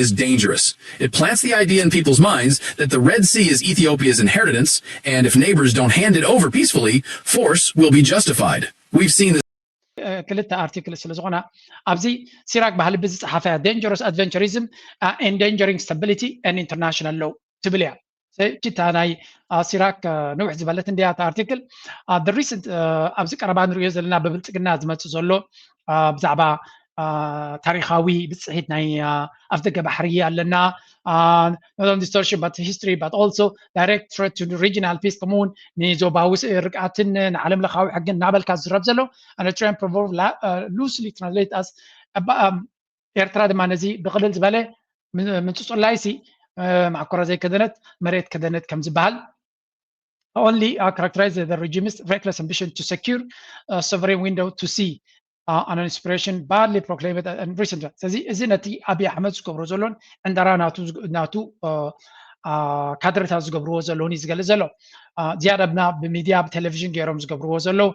is dangerous. It plants the idea in people's minds that the Red Sea is Ethiopia's inheritance, and if neighbors don't hand it over peacefully, force will be justified. We've seen this. ክልተ ኣርቲክል ስለ ዝኾና ኣብዚ ሲራክ ባህሊ ብዝፀሓፈ dangerous adventurism endangering stability and international law ትብል እያ። እታ ናይ ሲራክ ንውሕ ዝበለት እንዲያ እታ ኣርቲክል። The recent ኣብዚ ቀረባ ንሪኦ ዘለና ብብልፅግና ዝመፅእ ዘሎ ብዛዕባ ታሪኻዊ ብፅሒት ናይ ኣፍደገ ባሕሪ ኣለና። Not only distortion but history but also direct threat to regional peace ከምኡውን ንዞባዊ ርግኣትን ንዓለም ለኻዊ ሕግን እናበልካ ዝዝረብ ዘሎ Eritrean proverb loosely translate as ኤርትራ ድማ ነዚ ብቕልል ዝበለ ምንፅፁላይ ሲ ማዕኮራ ዘይከደነት መሬት ከደነት ከም ዝበሃል only characterize the regime's reckless ambition to secure a sovereign window to see an inspiration badly proclaimed and recent ስለዚ እዚ ነቲ ኣብይ ኣሕመድ ዝገብሮ ዘሎን ዕንደራ ናቱ ካድረታት ዝገብርዎ ዘለውን እዩ ዝገልፅ ዘሎ። ዝያዳ ብና ብሚድያ ብቴሌቪዥን ገይሮም ዝገብርዎ ዘለዉ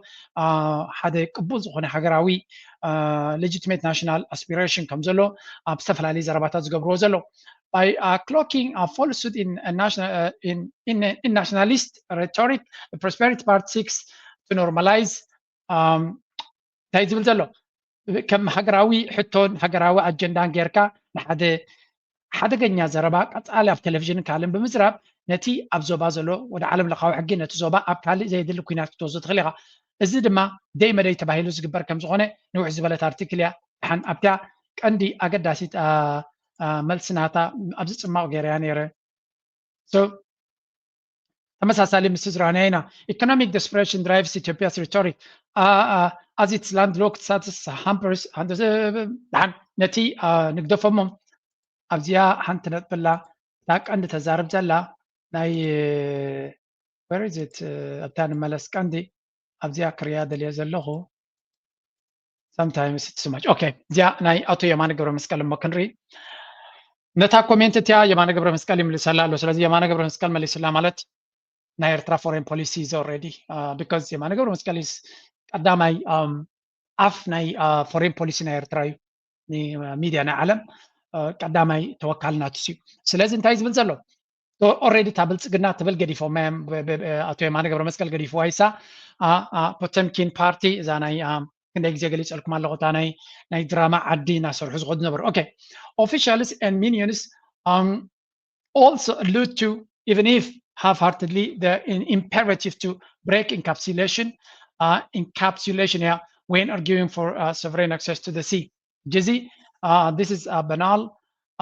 ሓደ ቅቡል ዝኾነ ሃገራዊ legitimate national aspiration ከም ዘሎ ኣብ ዝተፈላለዩ ዘረባታት ዝገብርዎ ዘለዉ by cloaking falsehood in nationalist rhetoric. The Prosperity Party seeks to normalize እንታይ ዝብል ዘሎ ከም ሃገራዊ ሕቶን ሃገራዊ ኣጀንዳን ጌርካ ንሓደ ሓደገኛ ዘረባ ቀፃሊ ኣብ ቴሌቪዥንን ካልእን ብምዝራብ ነቲ ኣብ ዞባ ዘሎ ወደ ዓለም ለኻዊ ሕጊ ነቲ ዞባ ኣብ ካልእ ዘየድሊ ኩናት ክትወስዶ ትኽእል ኢኻ። እዚ ድማ ደይ መደይ ተባሂሉ ዝግበር ከም ዝኾነ ንውሕ ዝበለት ኣርቲክል እያ። ሓን ኣብታ ቀንዲ ኣገዳሲት መልሲ ናታ ኣብዚ ፅማቕ ገይረያ ነይረ። ተመሳሳሊ ምስ ዝረኣናዮ ኢና። Economic desperation drives Ethiopia's rhetoric as its landlocked status hampers ደሓን ነቲ ንግደፎሞ ኣብዚኣ ሓንቲ ነጥብላ እታ ቀንዲ ተዛርብ ዘላ ናይ where is it ኣብታ ንመለስ ቀንዲ ኣብዚኣ ክሪያ ደልየ ዘለኹ sometimes it's too much okay እዚኣ ናይ ኣቶ የማነ ገብረ መስቀል እሞ ክንርኢ ነታ ኮሜንት እቲኣ የማነ ገብረ መስቀል ይምልሰላ ኣሎ ስለዚ የማነ ገብረ መስቀል መሊስላ ማለት ናይ ኤርትራ foreign policy is already because የማነ ገብረ መስቀል is ቀዳማይ ኣፍ ናይ foreign policy ናይ ኤርትራ እዩ ሚድያ ናይ ዓለም ቀዳማይ ተወካል ናትስ እዩ ስለዚ እንታይ ዝብል ዘሎ already እታ ብልፅግና ትብል ገዲፎም ኣቶ የማነ ገብረ መስቀል ገዲፍዋ ይሳ Potemkin party እዛ ናይ ክንደይ ግዜ ገሊፀልኩም ኣለኹ እታ ናይ ናይ ድራማ ዓዲ እናሰርሑ ዝኸዱ ነበሩ okay officials and minions also allude to even if half-heartedly the imperative to break encapsulation encapsulation yeah when arguing for sovereign access to the sea ጅዚ this is banal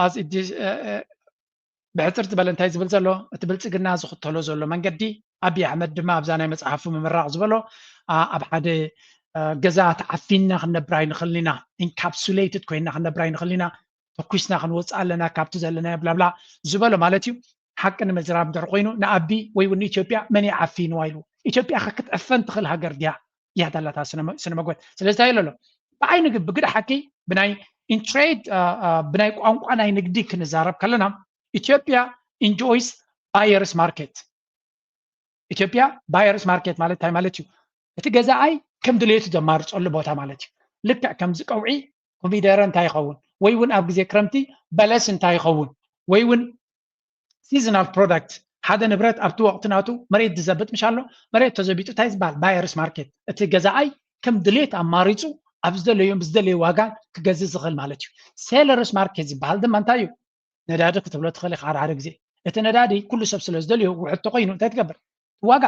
as it is ብሕፅር ዝበለ እንታይ ዝብል ዘሎ እቲ ብልፅግና ዝኽተሎ ዘሎ መንገዲ ኣብይ ኣሕመድ ድማ ኣብዛ ናይ መፅሓፉ ምምራቕ ዝበሎ ኣብ ሓደ ገዛ ተዓፊንና ክንነብር ኣይንኽእልን ኢና encapsulated ኮይንና ክንነብር ኣይንኽእልን ኢና ተኩስና ክንወፅእ ኣለና ካብቲ ዘለናዮ ብላብላ ዝበሎ ማለት እዩ ሓቂ ንምዝራብ እንድሕር ኮይኑ ንኣቢ ወይ እውን ንኢትዮጵያ መን ይዓፊንዋ ኢሉ ኢትዮጵያ ክትዕፈን ትኽእል ሃገር ድያ እያ ዳላታ ስነ መግበት ስለዚ እንታይ ኣሎ ብዓይኒ ብግዳ ሓቂ ብናይ ኢንትሬድ ብናይ ቋንቋ ናይ ንግዲ ክንዛረብ ከለና ኢትዮጵያ enjoys buyers market ኢትዮጵያ buyers market ማለት እንታይ ማለት እዩ እቲ ገዛኣይ ከም ድሌቱ ዘማርፀሉ ቦታ ማለት እዩ ልክዕ ከምዚ ቀውዒ ኮሚደረ እንታይ ይኸውን ወይ እውን ኣብ ግዜ ክረምቲ በለስ እንታይ ይኸውን ወይ እውን seasonal product ሓደ ንብረት ኣብቲ ወቕቲ ናቱ መሬት ዝዘብጥ ምሽ ኣሎ መሬት ተዘቢጡ እንታይ ዝበሃል buyers market እቲ ገዛኣይ ከም ድሌት ኣማሪፁ ኣብ ዝደለዮ ብዝደለዮ ዋጋ ክገዝእ ዝኽእል ማለት እዩ sellers market ዝበሃል ድማ እንታይ እዩ ነዳዲ ክትብሎ ትኽእል ኢኻ ሓደ ሓደ ግዜ እቲ ነዳዲ ኩሉ ሰብ ስለ ዝደልዮ ውሕድ ተኮይኑ እንታይ ትገብር ዋጋ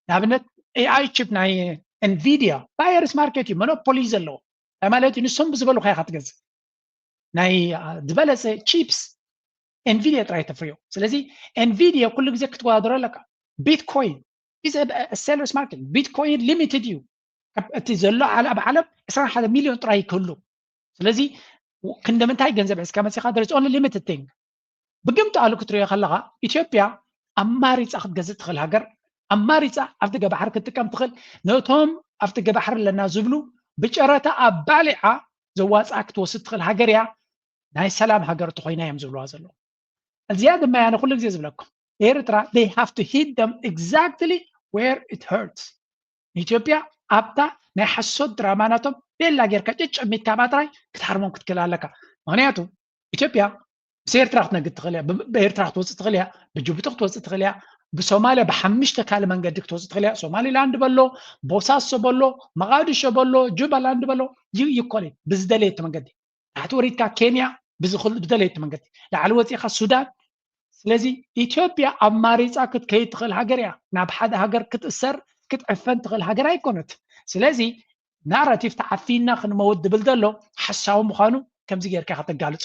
ንኣብነት AI chip ናይ Nvidia buyers market እዩ monopoly ዘለዎ እንታይ ማለት እዩ ንሶም ብዝበሉኻ ኢኻ ትገዝእ ናይ ዝበለፀ chips Nvidia ጥራይ ተፍርዮ ስለዚ Nvidia ኩሉ ግዜ ክትወዳደሮ ኣለካ Bitcoin is sellers market Bitcoin limited እዩ እቲ ዘሎ ኣብ ዓለም ዕስራን ሓደ ሚልዮን ጥራይ ክህሉ ስለዚ ክንደምንታይ ገንዘብ ሒዝካ መፂኻ there is only limited thing ብግምጣሉ ክትሪኦ ከለኻ ኢትዮጵያ ኣማሪፃ ክትገዝእ ትኽእል ሃገር ኣማሪፃ ኣብቲ ገባሕሪ ክትጥቀም ትኽእል ነቶም ኣብቲ ገባሕሪ ኣለና ዝብሉ ብጨረታ ኣባሊዓ ዘዋፅኣ ክትወስድ ትኽእል ሃገር እያ ናይ ሰላም ሃገር ተኮይና እዮም ዝብልዋ ዘለዉ እዚኣ ድማ ያነ ኩሉ ግዜ ዝብለኩም ኤርትራ they have to hit them exactly where it hurts ኢትዮጵያ ኣብታ ናይ ሓሶት ድራማ ናቶም ቤላ ጌርካ ጭጭ ሚትካ ባጥራይ ክትሃርሞም ክትክእል ኣለካ ምክንያቱ ኢትዮጵያ ምስ ኤርትራ ክትነግድ ትኽእል እያ፣ ብኤርትራ ክትወፅእ ትኽእል እያ፣ ብጅቡቲ ክትወፅእ ትኽእል እያ፣ ብሶማልያ ብሓምሽተ ካልእ መንገዲ ክትወፅእ ትኽእል እያ። ሶማሊላንድ በሎ፣ ቦሳሶ በሎ፣ መቓድሾ በሎ፣ ጁባላንድ በሎ፣ ይኮል ብዝደለየት መንገዲ ታሕቲ ወሪድካ ኬንያ ብዝደለየት መንገዲ ላዕሊ ወፂእካ ሱዳን። ስለዚ ኢትዮጵያ ኣማሪፃ ክትከይድ ትኽእል ሃገር እያ። ናብ ሓደ ሃገር ክትእሰር ክትዕፈን ትኽእል ሃገር ኣይኮነት። ስለዚ ናራቲቭ ተዓፊና ክንመውት ድብል ዘሎ ሓሳዊ ምዃኑ ከምዚ ጌርካ ከተጋልፁ።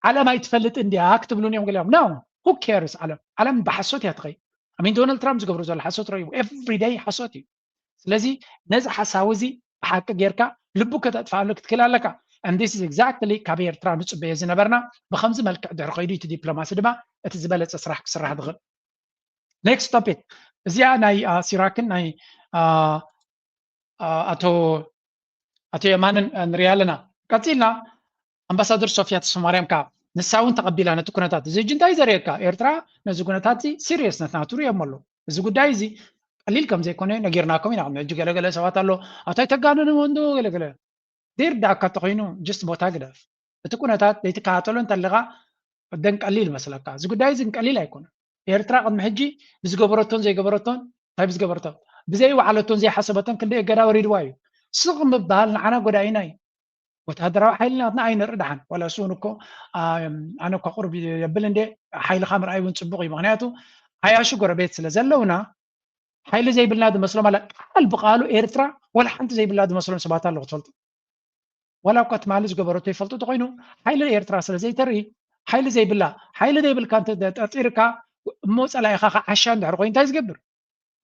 ዓለም ኣይትፈልጥ እንዲያ ክትብሉን እዮም ገሊኦም። No, who cares? ዓለም ዓለም ብሓሶት እያ ትኸይ። I mean, ዶናልድ ትራምፕ ዝገብሮ ዘሎ ሓሶት ረዩ፣ everyday ሓሶት እዩ። ስለዚ ነዚ ሓሳዊ እዚ ብሓቂ ጌርካ ልቡ ከተጥፍኣሉ ክትክእል ኣለካ። And this is exactly ካብ ኤርትራ ንፅበዮ ዝነበርና። ብከምዚ መልክዕ ድሕሪ ከይዱ እቲ ዲፕሎማሲ ድማ እቲ ዝበለፀ ስራሕ ክስራሕ ዝኽእል። Next topic፣ እዚኣ ናይ ሲራክን ናይ ኣቶ ኣቶ የማንን ንሪኣ ኣለና። ቀፂልና ኣምባሳደር ሶፊያ ተስፋማርያም ከዓ ንሳ እውን ተቐቢላ ነቲ ኩነታት። እዚ ሕጂ እንታይ ዘርእየካ? ኤርትራ ነዚ ኩነታት እዚ ሲሪየስነት ናቱ ርእዮም ኣለዉ። እዚ ጉዳይ እዚ ቀሊል ከም ዘይኮነ ነጊርናኩም ኢና። ሕጂ ገለገለ ሰባት ኣሎ ኣታይ ተጋንኑ ወንዶ ገለገለ ዘይርዳእካ ተኮይኑ ጅስት ቦታ ግደፍ። እቲ ኩነታት ዘይትከታተሎ እንተለካ ደንቀሊል ይመስለካ። እዚ ጉዳይ እዚ ቀሊል ኣይኮነን። ኤርትራ ቅድሚ ሕጂ ብዝገበረቶን ዘይገበረቶን፣ እንታይ ብዝገበረቶን፣ ብዘይወዓለቶን ዘይሓሰበቶን ክንደይ እገዳ ወሪድዋ እዩ። ስቕ ምባል ንዓና ጎዳኢና እዩ። ወታደራዊ ሓይሊ ናትና ኣይንርኢ ደሓን። ዋላ እሱ እውን እኮ ኣነ እኳ ቁሩብ የብል እንደ ሓይልካ ምርኣይ እውን ፅቡቅ እዩ። ምክንያቱ ዓያሹ ጎረቤት ስለ ዘለውና ሓይሊ ዘይብልና ዝመስሎም ኣላ። ቃል ብቃሉ ኤርትራ ወላ ሓንቲ ዘይብላ ዝመስሎም ሰባት ኣለዉ ክትፈልጡ። ዋላ እኳ ትማሊ ዝገበረቶ ይፈልጡ ተኮይኑ ሓይሊ ኤርትራ ስለ ዘይተርኢ ሓይሊ ዘይብላ፣ ሓይሊ ዘይብልካ እንተ ጠርጢርካ እሞ ፀላኢኻ ከዓ ዓሻ እንድሕር ኮይኑ እንታይ ዝገብር?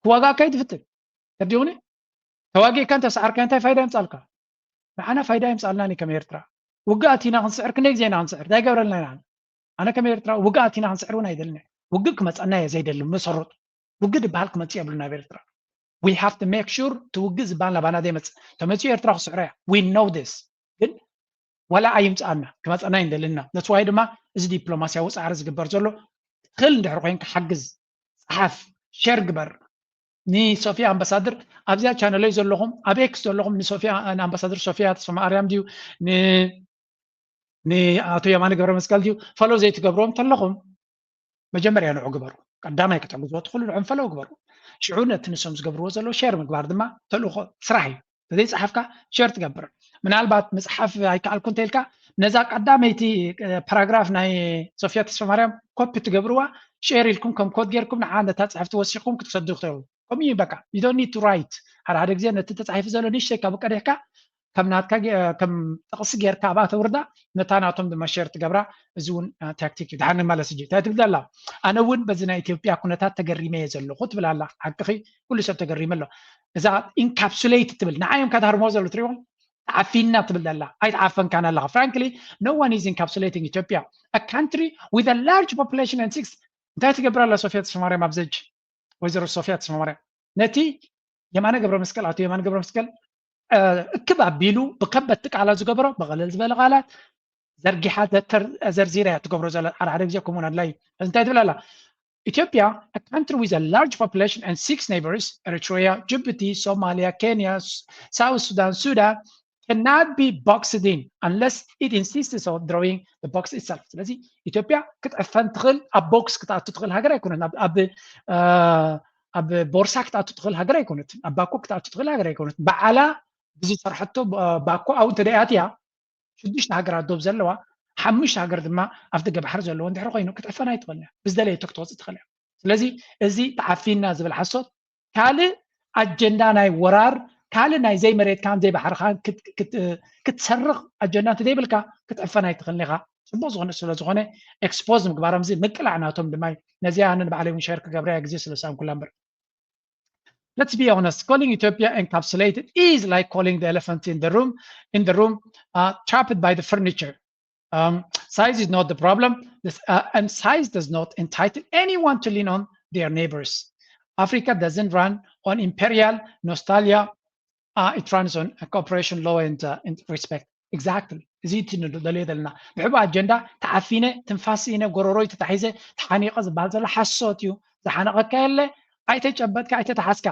ክዋጋእካ እዩ ዝፍትን። ተዲሁኒ ተዋጊእካ እንተሰዓርካ እንታይ ፋይዳ ይምፃልካ? ንዓና ፋይዳ ይምፃልናን እዩ ከም ኤርትራ። ውግእ ኣቲና ክንስዕር ክንደይ ግዜ ኢና ክንስዕር? እንታይ ገብረልና ኢና? ኣነ ከም ኤርትራ ውግእ ኣቲና ክንስዕር እውን ኣይደልን። ውግእ ክመፀና እየ ዘይደሊ መሰረቱ። ውግእ ዝበሃል ክመፅእ የብሉ ናብ ኤርትራ። We have to make sure እቲ ውግእ ዝበሃል ናባና ዘይመፅእ። ተመፅኡ ኤርትራ ክስዕሮ እያ። We know this። ግን ወላ ኣይምፅኣና ክመፀና ኣይንደልና። That's why ድማ እዚ ዲፕሎማሲያዊ ፃዕሪ ዝግበር ዘሎ ትኽእል እንድሕር ኮይንካ ሓግዝ፣ ፀሓፍ፣ ሸር ግበር። ንሶፊያ ኣምባሳደር ኣብዚኣ ቻነለይ ዘለኹም ኣብ ኤክስ ዘለኹም ንሶፊያ ንኣምባሳደር ሶፊያ ተስፋማርያም ድዩ ንኣቶ የማነ ገብረ መስቀል ድዩ ፈሎ ዘይትገብርዎም ተለኹም መጀመርያ ንዑ ግበሩ። ቀዳማይ ክትሕግዝዎ ትኽእሉ ንዑም ፈሎ ግበሩ። ሽዑ ነቲ ንሶም ዝገብርዎ ዘለዉ ሸር ምግባር ድማ ተልእኾ ስራሕ እዩ። ተዘይፀሓፍካ ሸር ትገብር። ምናልባት ምፅሓፍ ኣይከኣልኩ እንተኢልካ ነዛ ቀዳመይቲ ፓራግራፍ ናይ ሶፊያ ተስፋማርያም ኮፒ ትገብርዋ ሼር ኢልኩም ከም ኮድ ጌርኩም ንዓ ነታ ፅሕፍቲ ወሲኽኩም ክትሰዱ ትኽእሉ። ከምኡ እዩ በቃ። You don't need to write። ሓደ ሓደ ግዜ ነቲ ተፃሒፉ ዘሎ ንእሽተይ ካብ ቀዲሕካ ከም ናትካ ከም ጥቕሲ ጌርካ ኣብኣ ተውርዳ ነታ ናቶም ድማ ሸር ትገብራ። እዚ እውን ታክቲክ እዩ። ድሓን ንመለስ እጂ እንታይ ትብል ኣላ? ኣነ እውን በዚ ናይ ኢትዮጵያ ኩነታት ተገሪመ እየ ዘለኹ ትብል ኣላ። ሓቅኺ፣ ኩሉ ሰብ ተገሪመ ኣሎ። እዛ ኢንካፕሱሌት ትብል ንዓ እዮም ካትሃርሞ ዘሎ ትሪዎም ተዓፊና ትብል ኣላ። ኣይተዓፈንካን ኣለኻ። Frankly, no one is encapsulating Ethiopia, a country with a large population and six እንታይ ትገብር ኣላ ሶፊያ ተስፋማርያም ኣብ ዘጅ? ወይዘሮ ሶፊያ ተስፋማርያም ነቲ የማነ ገብረ መስቀል ኣቶ የማነ ገብረ መስቀል እክብ ኣቢሉ ብከበድቲ ቃላት ዝገበሮ ብቐለል ዝበለ ቃላት ዘርጊሓ ዘርዚራ እያ ትገብሮ ዘላ። ሓደ ሓደ ግዜ ከምኡ ኣድላይ እዩ። እንታይ ትብል ኣላ? Ethiopia, a country with a large population and six neighbors, Eritrea, Djibouti, Somalia, Kenya, South Sudan, Sudan, cannot be boxed in unless it insists on drawing the box itself. ስለዚ ኢትዮጵያ ክትዕፈን ትኽእል ኣብ ቦክስ ክትኣቱ ትኽእል ሃገር ኣይኮነት። ኣብ ኣብ ቦርሳ ክትኣቱ ትኽእል ሃገር ኣይኮነት። ኣብ ባኮ ክትኣቱ ትኽእል ሃገር ኣይኮነት። በዓላ ብዝሰርሐቶ ባኮ ኣብኡ እንተ ኣትያ ሽዱሽተ ሃገራት ዶብ ዘለዋ ሓሙሽተ ሃገር ድማ ኣብ ደገ ባሕሪ ዘለዎ እንድሕር ኮይኑ ክትዕፈን ኣይትኽእልን እያ። ብዝደለየቶ ክትወፅእ ትኽእል እያ። ስለዚ እዚ ተዓፊና ዝብል ሓሶት ካልእ ኣጀንዳ ናይ ወራር ካልእ ናይ ዘይመሬትካን ዘይባሕርኻን ክትሰርኽ ኣጀንዳ እንተ ዘይብልካ ክትዕፈን ኣይትኽእልን ኢኻ። ፅቡቅ ዝኾነ ስለ ዝኾነ ኤክስፖዝ ምግባሮም እዚ ምቅላዕ ናቶም ድማ እዩ። ነዚኣ ኣነ ንባዕለይ እውን ሸር ክገብረያ ግዜ ስለ ዝሰኣንኩላ እምበር Let's be honest, calling Ethiopia encapsulated is like calling the elephant in the room, in the room, uh, trapped by the furniture. Um, size is not the problem, this, uh, and size does not entitle anyone to lean on their neighbors. Africa doesn't run on imperial nostalgia, uh, it runs on cooperation, law, and, uh, and respect. Exactly. እዚ እቲ ንደልዮ ዘለና ብሕቡ ኣጀንዳ ተዓፊነ ትንፋስ ኢነ ጎረሮይ ተታሒዘ ተሓኒቐ ዝበሃል ዘሎ ሓሶት እዩ። ዝሓነቐካ የለ ኣይተጨበጥካ ኣይተተሓዝካ።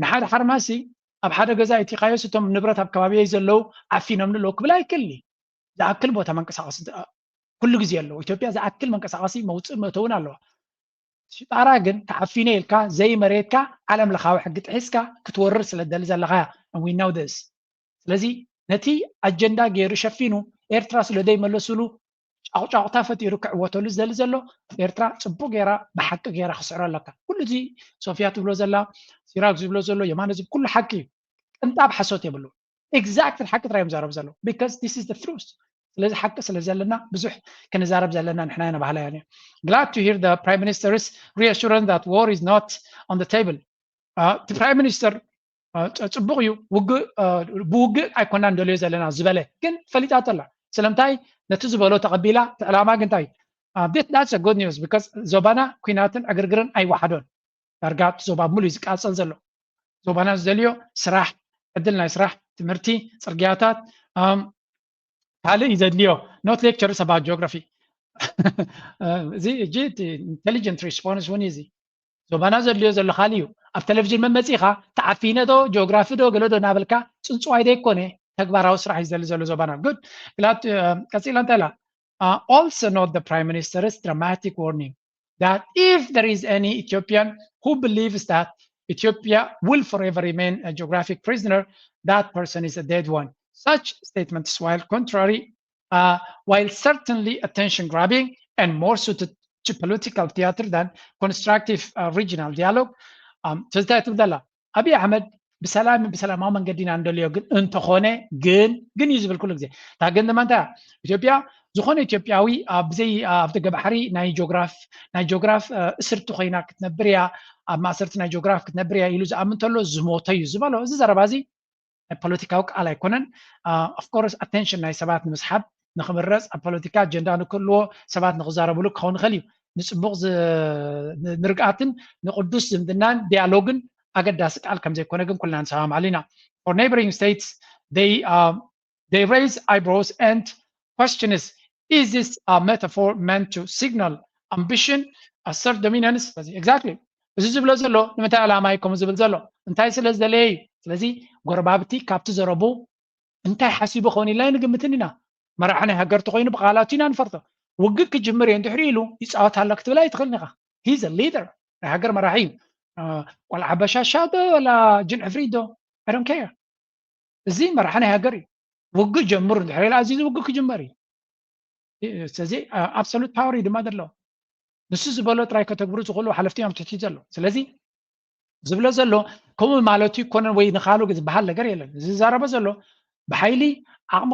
ንሓደ ሓርማሲ ኣብ ሓደ ገዛ እቲኻዮስ እቶም ንብረት ኣብ ከባቢየይ ዘለዉ ዓፊኖምኒ ኣለዉ ክብል ኣይክእልኒ። ዝኣክል ቦታ መንቀሳቐሲ ኩሉ ግዜ ኣለዎ። ኢትዮጵያ ዝኣክል መንቀሳቐሲ መውፅእ መእተውን ኣለዋ። ሽጣራ ግን ተዓፊነ ኢልካ ዘይመሬትካ ዓለም ለኻዊ ሕጊ ጥሒስካ ክትወርር ስለ ትደሊ ዘለኻ እያ። And we know this። ስለዚ ነቲ ኣጀንዳ ገይሩ ሸፊኑ ኤርትራ ስለ ዘይመለሱሉ ጫቑጫቑታ ፈጢሩ ክዕወተሉ ዝደሊ ዘሎ ኤርትራ ጽቡቕ ገይራ ብሓቂ ገይራ ክስዕሮ ኣለካ። ኩሉ እዚ ሶፊያ ትብሎ ዘላ፣ ሲራክ ዝብሎ ዘሎ፣ የማነ ዝብ ኩሉ ሓቂ እዩ። ቅንጣብ ሓሶት የብሉ። Exactly ሓቂ ጥራይ እዮም ዘረብ ዘሎ because this is the truth። ስለዚ ሓቂ ስለ ዘለና ብዙሕ ክንዛረብ ዘለና ንሕና ኢና ባህላ ያኔ። Glad to hear the Prime Minister's reassurance that war is not on the table። እቲ ፕራይም ሚኒስተር ጽቡቅ እዩ። ውግእ ብውግእ ኣይኮና እንደልዮ ዘለና ዝበለ ግን ፈሊጣ ተላ ስለምንታይ ነቲ ዝበሎ ተቀቢላ እቲ ዕላማ ግን እንታይ ቤት that's good news because ዞባና ኩናትን ዕግርግርን ኣይወሓዶን። ዳርጋ እቲ ዞባ ሙሉ እዩ ዝቃጸል ዘሎ። ዞባና ዝደልዮ ስራሕ፣ ዕድል ናይ ስራሕ፣ ትምህርቲ፣ ጽርግያታት ካልእ እዩ ዘድልዮ። Not lectures about geography። እዚ እጂ intelligent response እውን እዚ ዞባና ዘድልዮ ዘሎ ካልእ እዩ። ኣብ ቴሌቪዥን መመፂኻ ተዓፊነ ዶ ጂኦግራፊ ዶ ገለ ዶ እናበልካ ፅንፅዋይ ዘይኮነ ተግባራዊ ስራሕ እዩ ዘሊ ዘሎ ዞባና። Good። ቀፂላ እንታይ ኢላ? Also note the Prime Minister's dramatic warning that if there is any Ethiopian who believes that Ethiopia will forever remain a geographic prisoner, that person is a dead one. Such statements, while contrary, uh, while certainly attention grabbing and more suited to political theater than constructive uh, regional dialogue, um, ትዝታይ ትብደላ ኣብይ ኣሕመድ ብሰላም ብሰላማዊ መንገዲ ኢና እንደልዮ ግን እንተኾነ ግን ግን እዩ ዝብል ኩሉ ግዜ እታ ግን ድማ እንታይ ኢትዮጵያ ዝኾነ ኢትዮጵያዊ ኣብዘይ ኣብ ደገ ባሕሪ ናይ ጆግራፍ ናይ ጆግራፍ እስርቲ ኮይና ክትነብር እያ ኣብ ማእሰርቲ ናይ ጆግራፍ ክትነብር እያ ኢሉ ዝኣምን ተሎ ዝሞተ እዩ ዝበሎ እዚ ዘረባ እዚ ናይ ፖለቲካዊ ቃል ኣይኮነን። Of course attention ናይ ሰባት ንምስሓብ ንክምረፅ ኣብ ፖለቲካ ኣጀንዳ ንክህልዎ ሰባት ንክዛረብሉ ክኸውን ይኽእል እዩ። ንፅቡቅ ንርግኣትን ንቅዱስ ዝምድናን ዲያሎግን ኣገዳሲ ቃል ከምዘይኮነ ግን ኩልና ንሰማማዓሉ ኢና። For neighboring states they uh, they raise eyebrows and question is is this a metaphor meant to signal ambition, assert dominance? Exactly. እዚ ዝብሎ ዘሎ ንምንታይ ዕላማ እዩ ከምኡ ዝብል ዘሎ እንታይ ስለ ዝደለየ እዩ። ስለዚ ጎረባብቲ ካብቲ ዘረቡ እንታይ ሓሲቡ ኸውን ኢልና ንግምትን ኢና። መራሒ ናይ ሃገር ተኮይኑ ብቃላቱ ኢና ንፈርቶ። ውግእ ክጅምር እየ እንድሕሪ ኢሉ ይፃወት ኣሎ ክትብል ኣይትኽእልን ኢኻ። He's a leader ናይ ሃገር መራሒ እዩ። ቆልዓ በሻሻ ዶ ወላ ጅን ዕፍሪት ዶ I don't care። እዚ መራሒ ናይ ሃገር እዩ። ውግእ ጀምሩ እንድሕሪ ኢሉ ኣዚዙ ውግእ ክጅመር እዩ። ስለዚ absolute power እዩ ድማ ዘለዎ። ንሱ ዝበሎ ጥራይ ከተግብሩ ዝኽእሉ ሓለፍቲ እዮም ትሕቲ ዘሎ። ስለዚ ዝብሎ ዘሎ ከምኡ ማለቱ ይኮነን ወይ ንኻሉ ዝበሃል ነገር የለን። ዝዛረቦ ዘሎ ብሓይሊ ዓቕሚ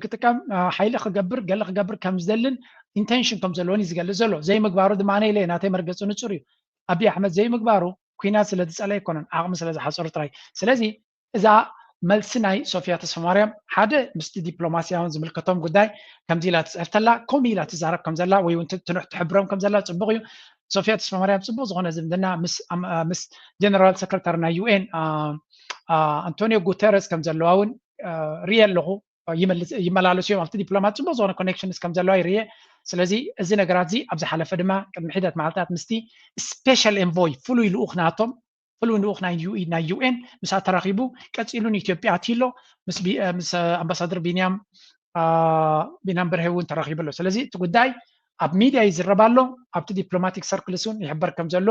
ክጥቀም ሓይሊ ክገብር ገለ ክገብር ከም ዝደልን ኢንቴንሽን ከም ዘለዎን እዩ ዝገልጽ ዘሎ። ዘይምግባሩ ድማ ኢለ ናተይ መርገፂ ንፁር እዩ። ኣብይ ኣሕመድ ዘይምግባሩ ኩናት ስለ ዝፀለ ኣይኮነን ዓቕሚ ስለ ዝሓፀሩ ጥራይ። ስለዚ እዛ መልሲ ናይ ሶፊያ ተስፋማርያም ሓደ ምስቲ ዲፕሎማስያውን ዝምልከቶም ጉዳይ ከምዚ ኢላ ትፅሕፍ ተላ ከምኡ ኢላ ትዛረብ ከም ዘላ ወይ እውን ትንሕ ትሕብሮም ከም ዘላ ፅቡቅ እዩ። ሶፊያ ተስፋማርያም ፅቡቅ ዝኾነ ዝምድና ምስ ጀነራል ሰክረታሪ ናይ ዩኤን ኣንቶኒዮ ጉተረስ ከም ዘለዋ እውን ርየ ኣለኹ። ይመላለሱ እዮም ኣብቲ ዲፕሎማት ፅቡቅ ዝኾነ ኮኔክሽንስ ከም ዘለዋ ይርየ። ስለዚ እዚ ነገራት እዚ ኣብ ዝሓለፈ ድማ ቅድሚ ሒደት መዓልታት ምስቲ ስፔሻል ኤንቮይ ፍሉይ ልኡኽ ናቶም ፍሉይ ልኡኽ ናይ ዩ- ናይ ዩኤን ምሳ ተራኺቡ ቀፂሉ ንኢትዮጵያ ኣትዩ ኣሎ። ምስ ቢ- ምስ ኣምባሳደር ቢንያም ቢንያም በርሀ እውን ተራኺቡ ኣሎ። ስለዚ እቲ ጉዳይ ኣብ ሚድያ ይዝረብ ኣሎ። ኣብቲ ዲፕሎማቲክ ሰርክልስ እውን ይሕበር ከም ዘሎ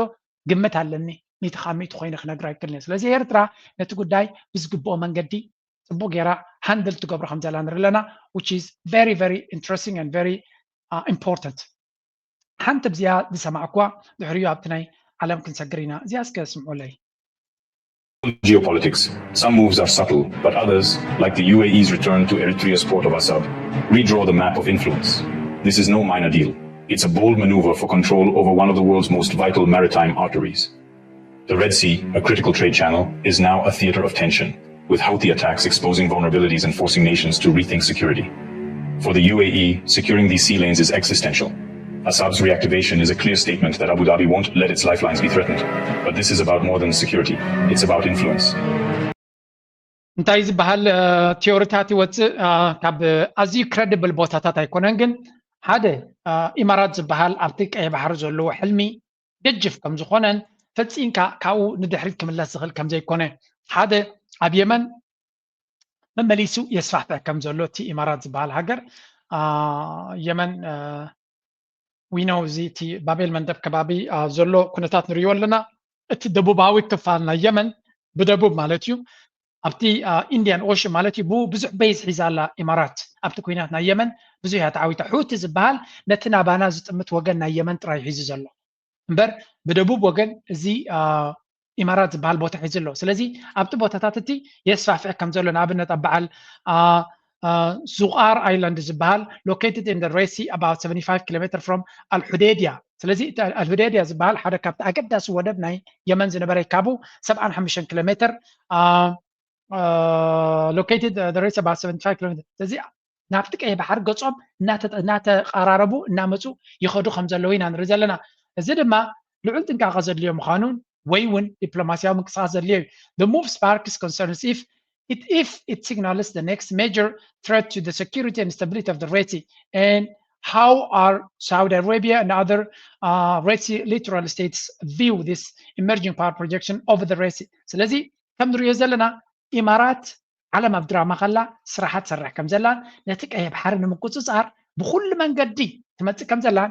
ግምት ኣለኒ። ሚእቲ ካብ ሚእቲ ኮይነ ክነግር ኣይክእልን። ስለዚ ኤርትራ ነቲ ጉዳይ ብዝግብኦ መንገዲ ፅቡቅ ገይራ ሃንድል ትገብሮ ከም ዘላ ንርኢ ኣለና። Which is very very interesting and very important። ሓንቲ ብዚኣ ዝሰማዕኳ ድሕሪኡ ኣብቲ ናይ ዓለም ክንሰግር ኢና። እዚኣ እስከ ስምዑለይ። Geopolitics. Some moves are subtle, but others, like the U A E's return to Eritrea's port of Assab, redraw the map of influence. This is no minor deal. It's a bold maneuver for control over one of the world's most vital maritime arteries. The Red Sea, a critical trade channel, is now a theater of tension, with Houthi attacks exposing vulnerabilities and forcing nations to rethink security. For the U A E, securing these sea lanes is existential. Assab's reactivation is a clear statement that Abu Dhabi won't let its lifelines be threatened. But this is about more than security. It's about influence. እንታይ ዝበሃል ቲዮሪታት ይወፅእ ካብ ኣዝዩ ክረዲብል ቦታታት ኣይኮነን ግን ሓደ ኢማራት ዝበሃል ኣብቲ ቀይ ባሕሪ ዘለዎ ሕልሚ ገጅፍ ከም ዝኾነን ፈፂምካ ካብኡ ንድሕሪት ክምለስ ዝኽእል ከም ዘይኮነ ሓደ ኣብ የመን መመሊሱ የስፋሕፍሕ ከም ዘሎ እቲ ኢማራት ዝበሃል ሃገር የመን ዊነው እዚ እቲ ባቤል መንደብ ከባቢ ዘሎ ኩነታት ንሪኦ ኣለና። እቲ ደቡባዊ ክፋል ናይ የመን ብደቡብ ማለት እዩ ኣብቲ ኢንዲያን ኦሽን ማለት እዩ ብዙሕ ቤዝ ሒዛ ኣላ ኢማራት ኣብቲ ኩናት ናይ የመን ብዙሕ እያ ተዓዊታ። ሑቲ ዝበሃል ነቲ ናባና ዝጥምት ወገን ናይ የመን ጥራይ ሒዙ ዘሎ እምበር ብደቡብ ወገን እዚ ኢማራት ዝበሃል ቦታ ሒዙ ኣሎ። ስለዚ ኣብቲ ቦታታት እቲ የስፋፍሕ ከም ዘሎ ንኣብነት ኣብ በዓል ዙቃር ኣይላንድ ዝበሃል located in the Red Sea about seventy-five kilometer from ኣልሑዴድያ። ስለዚ ኣልሑዴድያ ዝበሃል ሓደ ካብቲ ኣገዳሲ ወደብ ናይ የመን ዝነበረ ካቡ ሰብዓን ሓሙሽተን ኪሎ ሜትር located the Red Sea about seventy-five kilometer። ስለዚ ናብቲ ቀይሕ ባሕሪ ገጾም እናተቐራረቡ እናመፁ ይኸዱ ከም ዘለዉ ኢና ንርኢ ዘለና። እዚ ድማ ልዑል ጥንቃቐ ዘድልዮ ምዃኑን ወይ እውን ዲፕሎማሲያዊ ምንቅስቃስ ዘድልዮ እዩ። The move sparks concerns if it, if it signals the next major threat to the security and stability of the Red Sea and how are Saudi Arabia and other uh, Red Sea littoral states view this emerging power projection over the Red Sea. ስለዚ ከም ንሪኦ ዘለና ኢማራት ዓለም ኣብ ድራማ ከላ ስራሓ ትሰርሕ ከም ዘላን ነቲ ቀይሕ ባሕሪ ንምቁፅፃር ብኩሉ መንገዲ ትመፅእ ከም ዘላን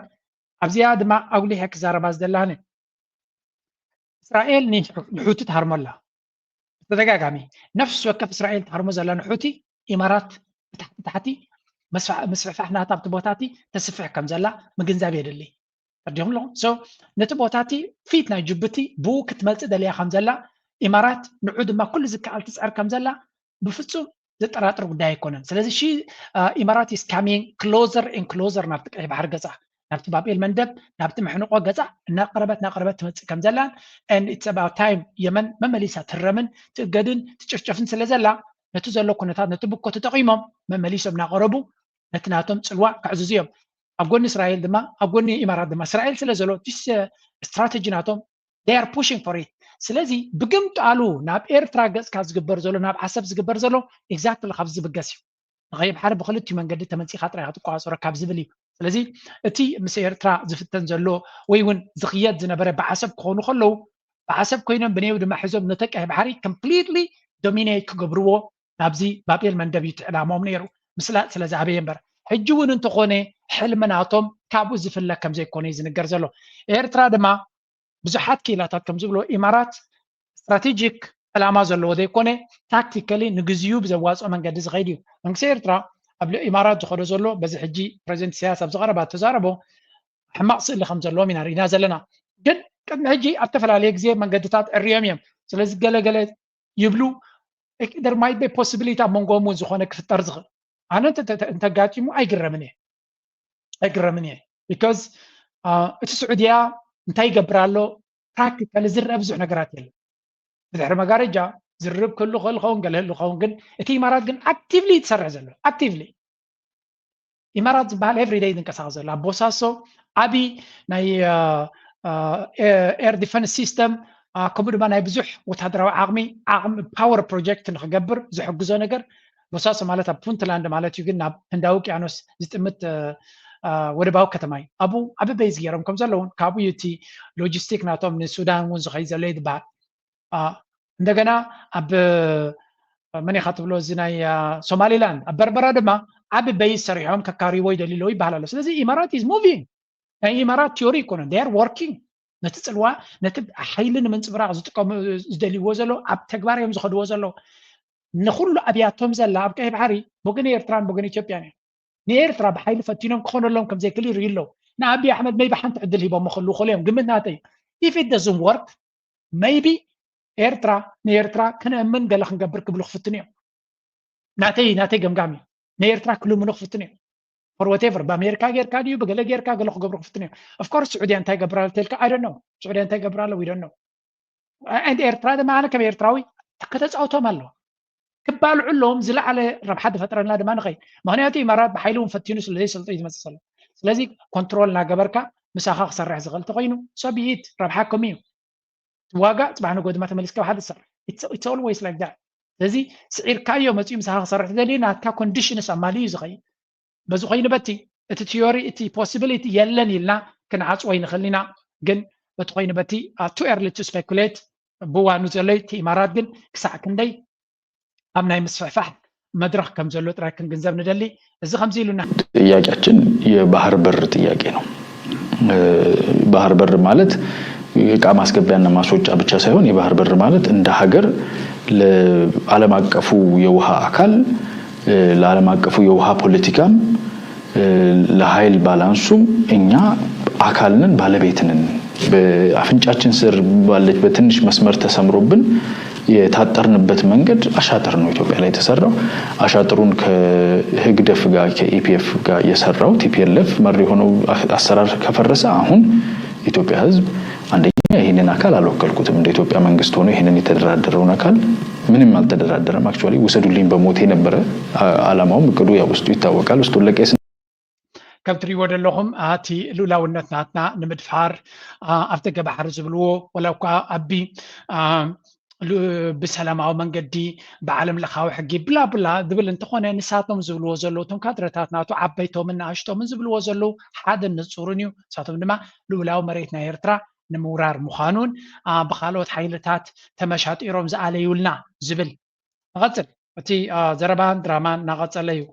ኣብዚኣ ድማ ኣጉሊሐ ክዛረባ ዝደላኒ እስራኤል ንሑቲ ትሃርሞ ኣላ ብተደጋጋሚ ነፍሲ ወከፍ እስራኤል ትሃርሞ ዘላ ንሑቲ ኢማራት ብታሕቲ ታሕቲ ምስፍሕፋሕ ናታ ኣብቲ ቦታቲ ተስፍሕ ከም ዘላ ምግንዛብ የድሊ ተርዲኹም ኣለኹም ነቲ ቦታቲ ፊት ናይ ጅቡቲ ብኡ ክትመፅእ ደልያ ከም ዘላ ኢማራት ንዑ ድማ ኩሉ ዝከኣል ትፅዕር ከም ዘላ ብፍፁም ዘጠራጥር ጉዳይ ኣይኮነን ስለዚ ኢማራት is coming closer and closer ናብቲ ቀይ ባሕሪ ገፃ ናብቲ ባብኤል መንደብ ናብቲ መሕንቆ ገፃ እናቀረበት እናቀረበት ትመፅእ ከም ዘላን and it's about time የመን መመሊሳ ትረምን ትእገድን ትጭፍጨፍን ስለ ዘላ ነቲ ዘሎ ኩነታት ነቲ ብኮ ተጠቂሞም መመሊሶም እናቀረቡ ነቲ ናቶም ፅልዋ ከዕዝዙ እዮም ኣብ ጎኒ እስራኤል ድማ ኣብ ጎኒ ኢማራት ድማ እስራኤል ስለ ዘሎ ስትራተጂ ናቶም they are pushing for it ስለዚ ብግምጣሉ ናብ ኤርትራ ገፅካ ዝግበር ዘሎ ናብ ዓሰብ ዝግበር ዘሎ exactly ካብ ዝብገስ እዩ ንቀይሕ ባሕሪ ብክልቲኡ መንገዲ ተመፂካ ጥራይ ክትቋፀሮ ካብ ዝብል እዩ ስለዚ እቲ ምስ ኤርትራ ዝፍተን ዘሎ ወይ እውን ዝክየድ ዝነበረ ብዓሰብ ክኾኑ ከለዉ ብዓሰብ ኮይኖም ብነየው ድማ ሒዞም ነቲ ቀይሕ ባሕሪ completely dominate ክገብርዎ ናብዚ ባቤል መንደብ እዩ ዕላማኦም ነይሩ ምስላጥ ስለ ዝኣበየ እምበር ሕጂ እውን እንተኾነ ሕልሚ ናቶም ካብኡ ዝፍለ ከም ዘይኮነ እዩ ዝንገር ዘሎ ኤርትራ ድማ ብዙሓት ክኢላታት ከም ዝብሎ ኢማራት strategic ዕላማ ዘለዎ ዘይኮነ tactically ንግዚኡ ብዘዋፅኦ መንገዲ ዝኸይድ እዩ መንግስቲ ኤርትራ ኣብ ኢማራት ዝኸዶ ዘሎ በዚ ሕጂ ፕሬዚደንት ኢሳያስ ኣብ ዝቐረባ ተዛረቦ ሕማቕ ስእሊ ከም ዘለዎም ኢና ርኢና ዘለና ግን ቅድሚ ሕጂ ኣብ ዝተፈላለየ ግዜ መንገድታት ዕርዮም እዮም ስለዚ ገለገለ ይብሉ there might be possibility ኣብ መንጎም እውን ዝኾነ ክፍጠር ዝኽእል ኣነ እንተጋጢሙ ኣይግረምን እየ ኣይግረምን እየ because እቲ ስዑድያ እንታይ ይገብር ኣሎ practically ዝረአ ብዙሕ ነገራት የለን ብድሕሪ መጋረጃ ዝርብ ክህሉ ክእል ኸውን ገለ ህሉ ኸውን ግን እቲ ኢማራት ግን actively ትሰርሕ ዘሎ actively ኢማራት ዝበሃል everyday ዝንቀሳቀስ ዘሎ ኣብ ቦሳሶ ዓቢ ናይ air defense system ከምኡ ድማ ናይ ብዙሕ ወታደራዊ ዓቕሚ ዓቕሚ power project ንክገብር ዝሕግዞ ነገር ቦሳሶ ማለት ኣብ ፑንትላንድ ማለት እዩ ግን ናብ ህንዳዊ ውቅያኖስ ዝጥምት ወደባዊ ከተማ እዩ ኣብኡ ዓቢ base ገይሮም ከም ዘለውን ካብኡ እዩ እቲ logistic ናቶም ንሱዳን እውን ዝኸይ ዘሎ ይትበሃል እንደገና ኣብ መን ኢኻ ትብሎ እዚ ናይ ሶማሊላንድ ኣብ በርበራ ድማ ዓቢ base ሰሪሖም ከካርይዎ ይደልዩ ኣለዉ ይበሃል ኣሎ ስለዚ ኢማራት is moving ናይ ኢማራት theory ይኮነ they are working ነቲ ፅልዋ ነቲ ሓይሊ ንምንፅብራቅ ዝጥቀሙ ዝደልይዎ ዘለዉ ኣብ ተግባር እዮም ዝኸድዎ ዘለዉ ንኩሉ ኣብያቶም ዘላ ኣብ ቀይ ባሕሪ ብወገን ኤርትራን ብወገን ኢትዮጵያን እዮም ንኤርትራ ብሓይሊ ፈቲኖም ክኾነሎም ከም ዘይክእል ይርእዩ ኣለዉ ንኣብይ ኣሕመድ maybe ሓንቲ ዕድል ሂቦሞ ከልዉ ከሉ እዮም ግምት ናተይ if it doesn't work maybe ኤርትራ ንኤርትራ ክንእምን ገለ ክንገብር ክብሉ ክፍትኑ እዮም ናተይ ናተይ ገምጋም እዩ ንኤርትራ ክልምኑ ክፍትኑ እዮም for whatever ብኣሜሪካ ጌርካ ድዩ ብገለ ጌርካ ገለ ክገብሩ ክፍትኑ እዮም of course ስዑድያ እንታይ ገብራ ተልካ I don't know ስዑድያ እንታይ ገብራ ኣሎ we don't know and ኤርትራ ድማ ኣነ ከም ኤርትራዊ ከተፃውቶም ኣለዋ ክባልዑ ኣለዎም ዝለዓለ ረብሓ ዝፈጥረልና ድማ ንኸይ ምክንያቱ ኢማራት ብሓይሊ እውን ፈቲኑ ስለዘይሰልጦ እዩ ዝመፅእ ዘሎ ስለዚ control እናገበርካ ምሳኻ ክሰርሕ ዝኽእል ተኮይኑ so be it ረብሓኩም እዩ ትዋጋእ ፅባሕ ንጎ ድማ ተመሊስካ ሓደ ትሰርሕ it's always like that ስለዚ ስዒርካዮ መፅኡ ምሳኻ ክሰርሕ ትደሊ ናትካ conditions ኣማሊ እዩ ዝኸይድ በዚ ኮይኑ በቲ እቲ theory እቲ possibility የለን ኢልና ክንዓፅዎ ይንኽእል ኢና ግን በቲ ኮይኑ በቲ too early to speculate ብዋኑ ዘሎ እቲ ኢማራት ግን ክሳዕ ክንደይ ኣብ ናይ ምስፍሕፋሕ መድረኽ ከም ዘሎ ጥራይ ክንግንዘብ ንደሊ። እዚ ከምዚ ኢሉና ጥያቄያችን የባህር በር ጥያቄ ነው። ባህር በር ማለት እቃ ማስገቢያና ማስወጫ ብቻ ሳይሆን የባህር በር ማለት እንደ ሀገር ለዓለም አቀፉ የውሃ አካል ለዓለም አቀፉ የውሃ ፖለቲካም ለኃይል ባላንሱም እኛ አካል ነን፣ ባለቤት ነን። በአፍንጫችን ስር ባለች በትንሽ መስመር ተሰምሮብን የታጠርንበት መንገድ አሻጥር ነው ኢትዮጵያ ላይ የተሰራው። አሻጥሩን ከህግደፍ ጋር ከኢፒኤፍ ጋር የሰራው ቲፒኤልኤፍ መር የሆነው አሰራር ከፈረሰ አሁን ኢትዮጵያ ህዝብ አንደኛ ይህንን አካል አልወከልኩትም፣ እንደ ኢትዮጵያ መንግስት ሆኖ ይህንን የተደራደረውን አካል ምንም አልተደራደረም። አክቹዋሊ ውሰዱልኝ በሞቴ ነበረ አላማውም እቅዱ ያው ውስጡ ይታወቃል። ውስጡ ለቄስ ከም ትሪእዎ ዘለኹም እቲ ልኡላውነት ናትና ንምድፋር ኣብ ደገ ባሕሪ ዝብልዎ ወላ እኳ ኣቢ ብሰላማዊ መንገዲ ብዓለም ለኻዊ ሕጊ ብላ ብላ ዝብል እንተኾነ ንሳቶም ዝብልዎ ዘለዉ እቶም ካድረታት ናቱ ዓበይቶምን ንኣሽቶምን ዝብልዎ ዘለዉ ሓደን ንፁርን እዩ። ንሳቶም ድማ ልኡላዊ መሬት ናይ ኤርትራ ንምውራር ምዃኑን ብካልኦት ሓይልታት ተመሻጢሮም ዝኣለዩልና ዝብል። ንቐፅል። እቲ ዘረባን ድራማን እናቐፀለ እዩ።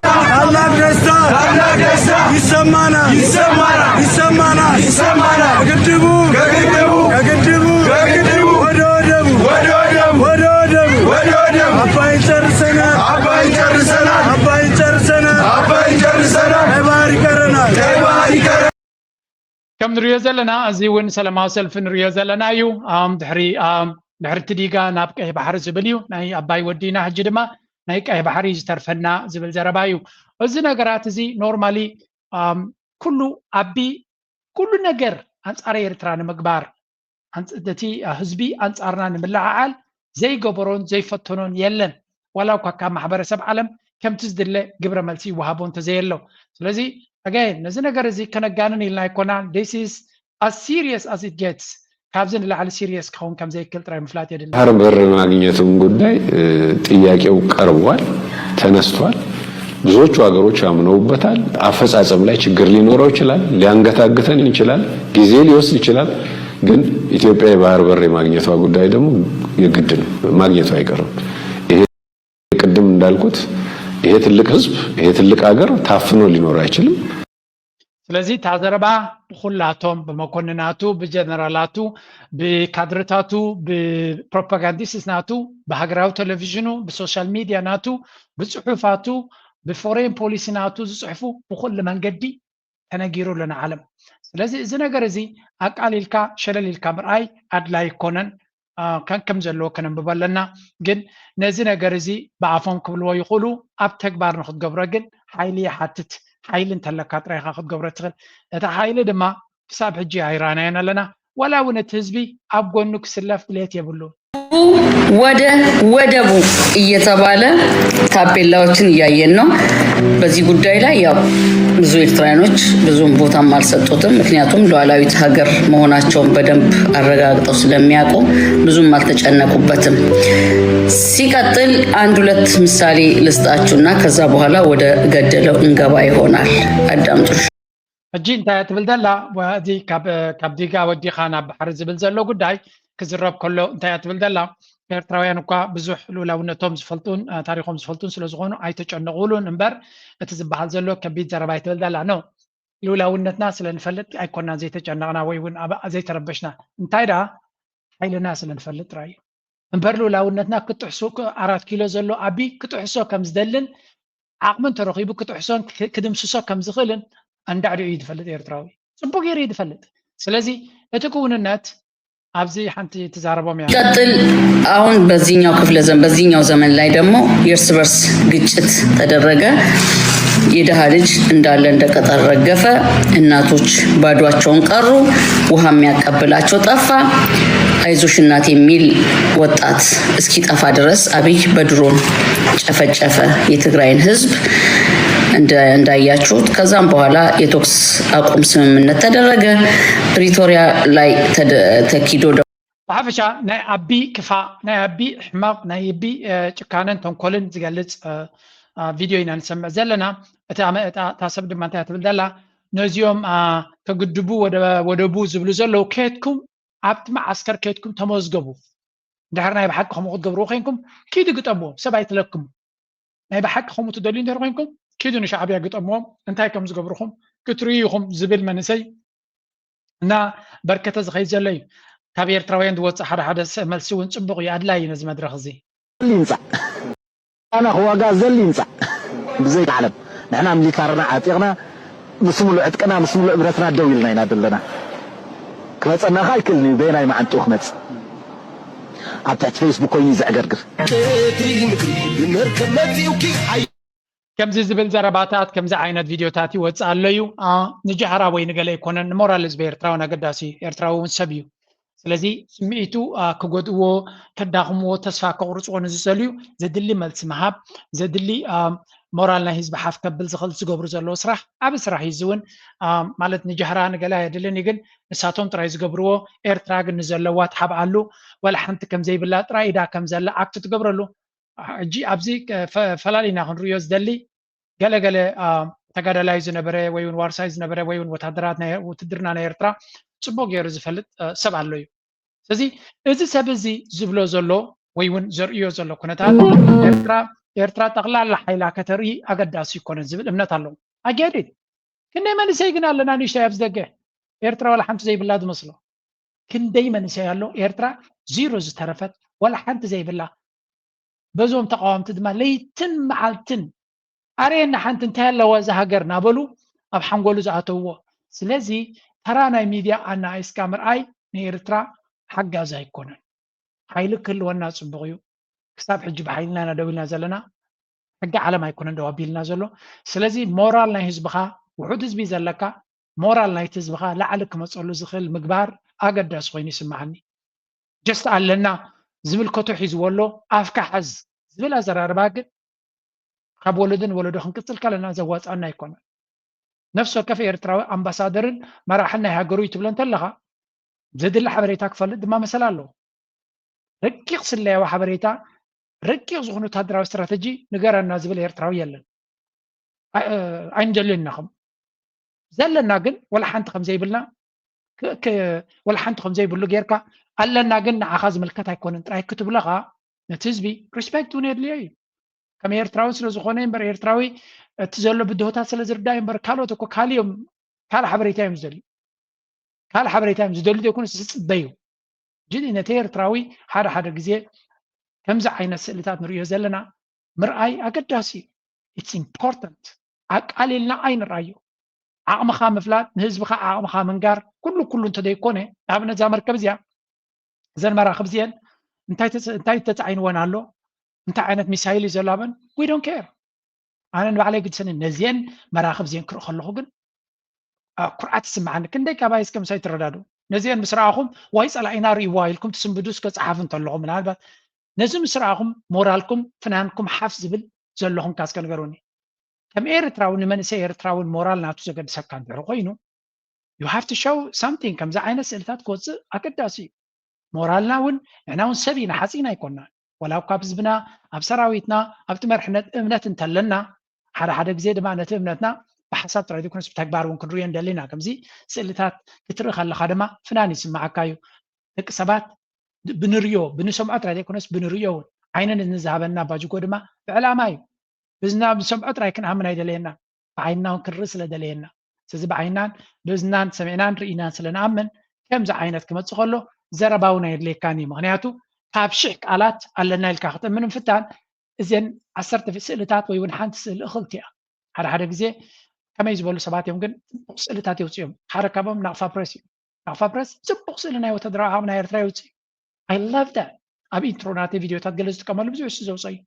ታላቅ ደስታ ታላቅ ደስታ ይሰማናል ይሰማናል ይሰማናል ይሰማናል ይሰማናል። ከግድቡ ከግድቡ ከግድቡ ከግድቡ ወደ ወደቡ ወደ ወደቡ ወደ ወደቡ ወደ ወደቡ አባይን ጨርሰናል አባይን ጨርሰናል አባይን ጨርሰናል አባይን ጨርሰናል። ቀይ ባህር ይቀረናል ቀይ ባህር ይቀረናል። ከም ንሪኦ ዘለና እዚ እውን ሰላማዊ ሰልፊ ንሪኦ ዘለና እዩ። ድሕሪ ድሕሪ እቲ ዲጋ ናብ ቀይ ባሕሪ ዝብል እዩ። ናይ ኣባይ ወዲና ሕጂ ድማ ናይ ቀይ ባሕሪ ዝተርፈና ዝብል ዘረባ እዩ። እዚ ነገራት እዚ ኖርማሊ ኩሉ ኣቢ ኩሉ ነገር ኣንፃር ኤርትራ ንምግባር እቲ ህዝቢ ኣንፃርና ንምልዓዓል ዘይገበሮን ዘይፈተኖን የለን። ዋላ እኳ ካብ ማሕበረሰብ ዓለም ከምቲ ዝድለ ግብረ መልሲ ይወሃቦ እንተዘየሎ። ስለዚ ኣጋይን ነዚ ነገር እዚ ከነጋንን ኢልና ኣይኮናን። This is as serious as it gets። ካብዚ ንላዕሊ ሲሪየስ ክኸውን ከም ዘይክእል ጥራይ ምፍላጥ የድሊ። ባህር በር ማግኘቱን ጉዳይ ጥያቄው ቀርቧል፣ ተነስቷል። ብዙዎቹ ሀገሮች አምነውበታል። አፈጻጸም ላይ ችግር ሊኖረው ይችላል፣ ሊያንገታግተን ይችላል፣ ጊዜ ሊወስድ ይችላል። ግን ኢትዮጵያ የባህር በር የማግኘቷ ጉዳይ ደግሞ የግድ ነው፣ ማግኘቱ አይቀርም። ይሄ ቅድም እንዳልኩት ይሄ ትልቅ ህዝብ፣ ይሄ ትልቅ ሀገር ታፍኖ ሊኖር አይችልም። ስለዚ እታ ዘረባ ብኩላቶም ብመኮንናቱ፣ ብጀነራላቱ፣ ብካድርታቱ፣ ብፕሮፓጋንዲስት ናቱ፣ ብሃገራዊ ቴሌቪዥኑ፣ ብሶሻል ሚድያ ናቱ፣ ብፅሑፋቱ፣ ብፎሬን ፖሊሲ ናቱ ዝፅሕፉ ብኩሉ መንገዲ ተነጊሩ ኣሎ ንዓለም። ስለዚ እዚ ነገር እዚ ኣቃሊልካ ሸለል ኢልካ ምርኣይ ኣድላይ ኣይኮነን። ከንክም ዘለዎ ከነንብቦ ኣለና። ግን ነዚ ነገር እዚ ብኣፎም ክብልዎ ይኽእሉ፣ ኣብ ተግባር ንክትገብሮ ግን ሓይሊ ይሓትት። ሓይሊ እንተለካ ጥራይ ኢኻ ክትገብሮ ትኽእል። እቲ ሓይሊ ድማ ክሳብ ሕጂ ኣይረኣናዮን ኣለና። ዋላ እውን እቲ ህዝቢ ኣብ ጎኑ ክስለፍ ድሌት የብሉን። ወደ ወደቡ እየተባለ ታፔላዎችን እያየን ነው። በዚህ ጉዳይ ላይ ያው ብዙ ኤርትራውያኖች ብዙም ቦታም አልሰጡትም። ምክንያቱም ሉዓላዊት ሀገር መሆናቸውን በደንብ አረጋግጠው ስለሚያውቁ ብዙም አልተጨነቁበትም። ሲቀጥል አንድ ሁለት ምሳሌ ልስጣችሁና ከዛ በኋላ ወደ ገደለው እንገባ ይሆናል። አዳምጡ። ሕጂ እንታይ እያ ትብል ዘላ? እዚ ካብ ዲጋ ወዲኻ ናብ ባሕሪ ዝብል ዘሎ ጉዳይ ክዝረብ ከሎ እንታይ እያ ትብል ዘላ? ኤርትራውያን እኳ ብዙሕ ልኡላውነቶም ዝፈልጡን ታሪኾም ዝፈልጡን ስለዝኾኑ ኣይተጨነቑሉን እምበር እቲ ዝበሃል ዘሎ ከቢድ ዘረባ እያ ትብል ዘላ። ኖ፣ ልኡላውነትና ስለንፈልጥ ኣይኮናን ዘይተጨነቕና ወይ እውን ዘይተረበሽና። እንታይ ደኣ ሓይልና ስለንፈልጥ ጥራይ እዩ። እምበር ልኡላውነትና ክጥሕሱ ኣራት ኪሎ ዘሎ ኣቢ ክጥሕሶ ከም ዝደልን ዓቕሚ እንተረኺቡ ክጥሕሶን ክድምስሶ ከም ዝኽእልን ኣንዳዕዲኡ እዩ ዝፈልጥ ኤርትራዊ። ፅቡቅ ገይሩ እዩ ዝፈልጥ። ስለዚ እቲ ክውንነት ኣብዚ ሓንቲ ትዛረቦም እያ። ቀጥል አሁን በዚህኛው ክፍለ ዘመን በዚህኛው ዘመን ላይ ደግሞ የእርስ በርስ ግጭት ተደረገ። የድሃ ልጅ እንዳለ እንደ ቅጠል ረገፈ። እናቶች ባዷቸውን ቀሩ። ውሃ የሚያቀብላቸው ጠፋ። አይዞሽ እናት የሚል ወጣት እስኪጠፋ ድረስ አብይ በድሮን ጨፈጨፈ የትግራይን ህዝብ እንዳያችሁት። ከዛም በኋላ የተኩስ አቁም ስምምነት ተደረገ። ፕሪቶሪያ ላይ ተኪዶ ብሓፈሻ ናይ ኣቢ ክፋእ ናይ ኣቢ ሕማቕ ናይ ኣቢ ጭካነን ተንኮልን ዝገልፅ ቪድዮ ኢና ንሰምዕ ዘለና። እታ ሰብ ድማ እንታይ ትብል ዘላ? ነዚኦም ከግድቡ ወደቡ ዝብሉ ዘለዉ ከየትኩም ኣብቲ መዓስከር ከየትኩም ተመዝገቡ። እንድሕር ናይ ብሓቂ ከምኡ ክትገብርዎ ኮይንኩም ኪዱ ግጠምዎም፣ ሰብ ኣይትለክሙ። ናይ ብሓቂ ከምኡ ትደልዩ እንድሕር ኮይንኩም፣ ኪዱ ንሻዕብያ ግጠምዎም፣ እንታይ ከም ዝገብርኹም ክትርእዩ ኢኹም ዝብል መንእሰይ እና በርከተ ዝኸይድ ዘሎ እዩ። ካብ ኤርትራውያን ዝወፅእ ሓደ ሓደ መልሲ እውን ፅቡቕ እዩ፣ ኣድላይ እዩ ነዚ መድረኽ እዚ። ይምፃእ ኣና ክዋጋ ዘል ይምፃእ ብዘይ ዓለም ንሕና ሚሊታርና ዓጢቕና ምስ ሙሉእ ዕጥቅና ምስ ሙሉእ እምነትና ደው ኢልና ኢና ዘለና። ክመፀና ከ ኣይክእልን እዩ። በየናይ መዓንጥኡ ክመፅእ ኣብ ትሕቲ ፌስቡክ ኮይኑ እዩ ዘዕገርግር። ከምዚ ዝብል ዘረባታት ከምዚ ዓይነት ቪድዮታት ይወፅእ ኣሎ እዩ። ንጃህራ ወይ ንገለ ኣይኮነን፣ ንሞራል ህዝቢ ኤርትራውን ኣገዳሲ እዩ። ኤርትራዊ እውን ሰብ እዩ። ስለዚ ስምዒቱ ክጎድእዎ፣ ከዳኽምዎ፣ ተስፋ ከቑርፅዎ ንዝሰልዩ ዘድሊ መልሲ ምሃብ፣ ዘድሊ ሞራል ናይ ህዝቢ ሓፍ ከብል ዝኽእል ዝገብሩ ዘለዉ ስራሕ ዓቢ ስራሕ እዩ። እዚ እውን ማለት ንጃህራ ንገለ ኣየድልን እዩ፣ ግን ንሳቶም ጥራይ ዝገብርዎ፣ ኤርትራ ግን ንዘለዋ ትሓብኣሉ፣ ዋላ ሓንቲ ከም ዘይብላ ጥራይ ኢዳ ከም ዘላ ኣክት ትገብረሉ። ሕጂ ኣብዚ ፈላሊና ክንርእዮ ዝደሊ ገለ ገለ ተጋዳላይ ዝነበረ ወይ እውን ዋርሳይ ዝነበረ ወይ እውን ወታደራት ናይ ውትድርና ናይ ኤርትራ ጽቡቅ ገይሩ ዝፈልጥ ሰብ ኣሎ እዩ። ስለዚ እዚ ሰብ እዚ ዝብሎ ዘሎ ወይ እውን ዘርእዮ ዘሎ ኩነታት ኤርትራ ኤርትራ ጠቕላላ ሓይላ ከተርኢ ኣገዳሲ ይኮነን ዝብል እምነት ኣለዎ። ኣገዲድ ክንደይ መንእሰይ ግን ኣለና ንእሽተይ ኣብዚ ደገ ኤርትራ ዋላ ሓንቲ ዘይብላ ዝመስሎ። ክንደይ መንእሰይ ኣሎ ኤርትራ ዚሮ ዝተረፈት ዋላ ሓንቲ ዘይብላ። በዞም ተቃወምቲ ድማ ለይትን መዓልትን ኣርእየና ሓንቲ እንታይ ኣለዋ እዛ ሃገር እናበሉ ኣብ ሓንጎሉ ዝኣተውዎ። ስለዚ ተራ ናይ ሚድያ ኣናኣኢስካ ምርኣይ ንኤርትራ ሓጋዚ ኣይኮነን። ሓይሊ ክህልወና ጽቡቕ እዩ። ክሳብ ሕጂ ብሓይልና ኢና ደው ኢልና ዘለና። ሕጊ ዓለም ኣይኮነን ደው ኣቢልና ዘሎ። ስለዚ ሞራል ናይ ህዝብኻ፣ ውሑድ ህዝቢ ዘለካ፣ ሞራል ናይቲ ህዝብኻ ላዕሊ ክመፀሉ ዝኽእል ምግባር ኣገዳሲ ኮይኑ ይስምዓኒ። ጀስት ኣለና ዝምልከቶ ሒዝዎ ኣሎ ኣፍካ ሓዝ ዝብል ኣዘራርባ ግን ካብ ወለዶ ንወለዶ ክንቅፅል ከለና ዘዋፅኣና ኣይኮነን። ነፍሲ ወከፍ ኤርትራዊ ኣምባሳደርን መራሕን ናይ ሃገሩ እዩ ትብሎ እንተለኻ ዘድሊ ሓበሬታ ክፈልጥ ድማ መሰል ኣለዎ። ረቂቕ ስለያዊ ሓበሬታ፣ ረቂቕ ዝኾነ ወታደራዊ ስትራተጂ ንገረና ዝብል ኤርትራዊ የለን። ኣይንደልዮን ኢና። ከም ዘለና ግን ወላ ሓንቲ ከም ዘይብልና ወላ ሓንቲ ከም ዘይብሉ ጌርካ ኣለና ግን ንዓኻ ዝምልከት ኣይኮነን ጥራይ ክትብሎ ኸኣ ነቲ ህዝቢ ሪስፔክት እውን የድልዮ እዩ። ከም ኤርትራዊ ስለ ዝኾነ እምበር ኤርትራዊ እቲ ዘሎ ብድሆታት ስለ ዝርዳእ እምበር ካልኦት እኮ ካልእ እዮም ካልእ ሓበሬታ እዮም ዝደልዩ። ካልእ ሓበሬታ እዮም ዝደልዩ ዘይኮነስ ዝፅበዩ። ግን ነቲ ኤርትራዊ ሓደ ሓደ ግዜ ከምዚ ዓይነት ስእልታት ንርእዮ ዘለና ምርኣይ ኣገዳሲ እዩ። It's important። ኣቃሊልና ኣይንርኣዮ። ዓቕምኻ ምፍላጥ፣ ንህዝብኻ ዓቕምኻ ምንጋር፣ ኩሉ ኩሉ እንተዘይኮነ፣ ንኣብነት እዛ መርከብ እዚኣ፣ እዘን መራኽብ እዚአን እንታይ ተፃዒንወን ኣሎ፣ እንታይ ዓይነት ሚሳይል እዩ ዘላበን፣ we don't care። ኣነ ንባዕለይ ግድሰኒ ነዚአን መራኽብ እዚአን ክርኢ ከለኹ ግን ኩርዓት ይስምዓኒ። ክንደይ ካባይ እስከ ምሳይ ትረዳዱ። ነዚአን ምስ ረኣኹም ዋይ ፀላኢና ርእይዋ ኢልኩም ትስንብዱ እስከ ፀሓፉ እንተለኹም ምናልባት ነዚ ምስ ረኣኹም ሞራልኩም ፍናንኩም ሓፍ ዝብል ዘለኹም ካስከ ንገሩኒ። ከም ኤርትራዊ ንመንእሰይ ኤርትራውን ሞራል ናቱ ዘገድሰካ እንድሕር ኮይኑ you have to show something። ከምዚ ዓይነት ስእልታት ክወፅእ ኣገዳሲ እዩ። ሞራልና እውን ንሕና እውን ሰብ ኢና ሓፂን ኣይኮንና። ዋላ እኳ ኣብ ህዝብና ኣብ ሰራዊትና ኣብቲ መርሕነት እምነት እንተለና ሓደ ሓደ ግዜ ድማ ነቲ እምነትና ብሓሳብ ጥራይ ዘይኮነስ ብተግባር እውን ክንርእዮ እንደሊና። ከምዚ ስእልታት ክትርኢ ከለኻ ድማ ፍናን ይስምዓካ እዩ። ደቂ ሰባት ብንርእዮ ብንሰምዖ ጥራይ ዘይኮነስ ብንርእዮ እውን ዓይንን እዝንን ዝሃበና ኣባጅጎ ድማ ብዕላማ እዩ። ብዝና ብንሰምዖ ጥራይ ክንኣምን ኣይደለየና ብዓይንና እውን ክንርኢ ስለ ደለየና። ስለዚ ብዓይንናን ብእዝናን ሰሚዕናን ርኢናን ስለ ንኣምን ከምዚ ዓይነት ክመፅእ ከሎ ዘረባ እውን ኣየድልየካን እዩ። ምክንያቱ ካብ ሽሕ ቃላት ኣለና ኢልካ ክትእምን ምፍታን እዘን ዓሰርተ ስእልታት ወይ እውን ሓንቲ ስእሊ እኽልቲ እያ። ሓደ ሓደ ግዜ ከመይ ዝበሉ ሰባት እዮም ግን ፅቡቕ ስእልታት የውፅኡ እዮም። ሓደ ካብኦም ናቕፋ ፕረስ እዩ። ናቕፋ ፕረስ ፅቡቕ ስእሊ ናይ ወታደራዊ ዓቕሚ ናይ ኤርትራ የውፅእ እዩ። I love that። ኣብ ኢንትሮ ናተይ ቪድዮታት ገለ ዝጥቀመሉ ብዙሕ እሱ ዘውፅኦ እዩ።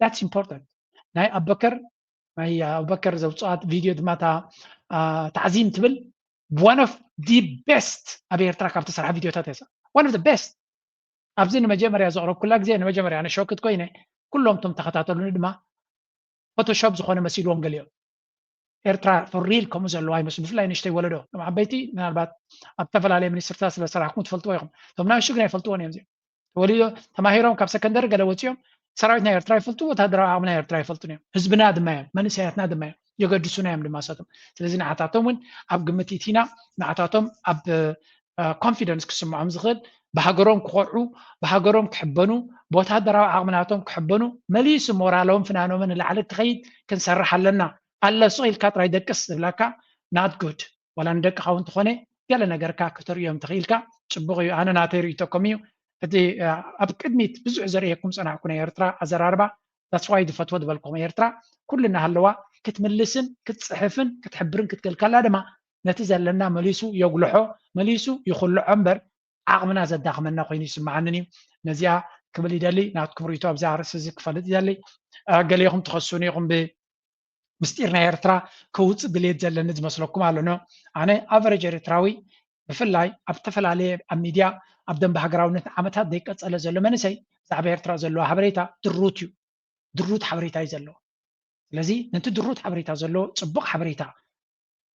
That's important። ናይ ኣበከር ናይ ኣቡበከር ዘውፅኣት ቪድዮ ድማ እታ ታዕዚም ትብል one of the best ኣብ ኤርትራ ካብ ተሰርሐ ቪድዮታት እያ። One of the best። ኣብዚ ንመጀመርያ ዘቕረብኩላ ግዜ ንመጀመርያ ኣነ ሾክት ኮይነ ኩሎም እቶም ተኸታተሉኒ ድማ ፎቶሾፕ ዝኾነ መሲልዎም ገሊኦም። ኤርትራ for real ከምኡ ዘለዋ ይመስሉ ብፍላይ ንእሽተይ ወለዶ እቶም ዓበይቲ ምናልባት ኣብ ዝተፈላለየ ሚኒስትርታት ስለ ዝሰራሕኩም ትፈልጥዎ ኢኹም። እቶም ናእሽቱ ግን ኣይፈልጥዎን እዮም እዚኦም። ተወሊዶ ተማሂሮም ካብ ሰከንደሪ ገለ ወፂኦም ሰራዊት ናይ ኤርትራ ይፈልጡ ወታደራዊ ዓቕሚ ናይ ኤርትራ ይፈልጡ እዮም። ህዝብና ድማ እዮም መንእሰያትና ድማ እዮም የገድሱና እዮም ድማ ሰቶም። ስለዚ ንዓታቶም እውን ኣብ ግምት ኢቲና ንዓታቶም ኣብ ኮንፊደንስ ክስምዖም ዝኽእል ብሃገሮም ክኾርዑ፣ ብሃገሮም ክሕበኑ፣ ብወታደራዊ ዓቕሚ ናቶም ክሕበኑ፣ መሊሱ ሞራሎም ፍናኖምን ንላዕሊ ክኸይድ ክንሰርሕ ኣለና። ኣለ ስቕ ኢልካ ጥራይ ደቅስ ዝብላካ not good። ዋላ ንደቅኻ እውን እንተኾነ ገለ ነገርካ ከተርእዮም እንተኽኢልካ ጽቡቕ እዩ። ኣነ ናተይ ርእይቶ ከምኡ እዩ። እቲ ኣብ ቅድሚት ብዙሕ ዘርእየኩም ጸናሕኩ ናይ ኤርትራ ኣዘራርባ፣ that's why ዝፈትዎ ዝበልኩም ኤርትራ ኩሉ እናሃለዋ ክትምልስን ክትጽሕፍን ክትሕብርን ክትክእል ከላ ድማ ነቲ ዘለና መሊሱ የጉልሖ፣ መሊሱ ይኹልዖ እምበር ዓቕምና ዘዳኽመና ኮይኑ ይስምዓንን እዩ። ነዚኣ ክብል ይደሊ። ናትኩም ርእይቶ ኣብዛ ርእሲ እዚ ክፈልጥ ይደሊ። ገሌኹም ትኸሱኒ ኢኹም ብ ምስጢር ናይ ኤርትራ ከውፅእ ድሌት ዘለኒ ዝመስለኩም ኣሎ። ኖ፣ ኣነ ኣቨሬጅ ኤርትራዊ ብፍላይ ኣብ ዝተፈላለየ ኣብ ሚድያ ኣብ ደንበ ሃገራውነት ዓመታት ዘይቀፀለ ዘሎ መንእሰይ ብዛዕባ ኤርትራ ዘለዎ ሓበሬታ ድሩት እዩ። ድሩት ሓበሬታ እዩ ዘለዎ። ስለዚ ነቲ ድሩት ሓበሬታ ዘለዎ ፅቡቕ ሓበሬታ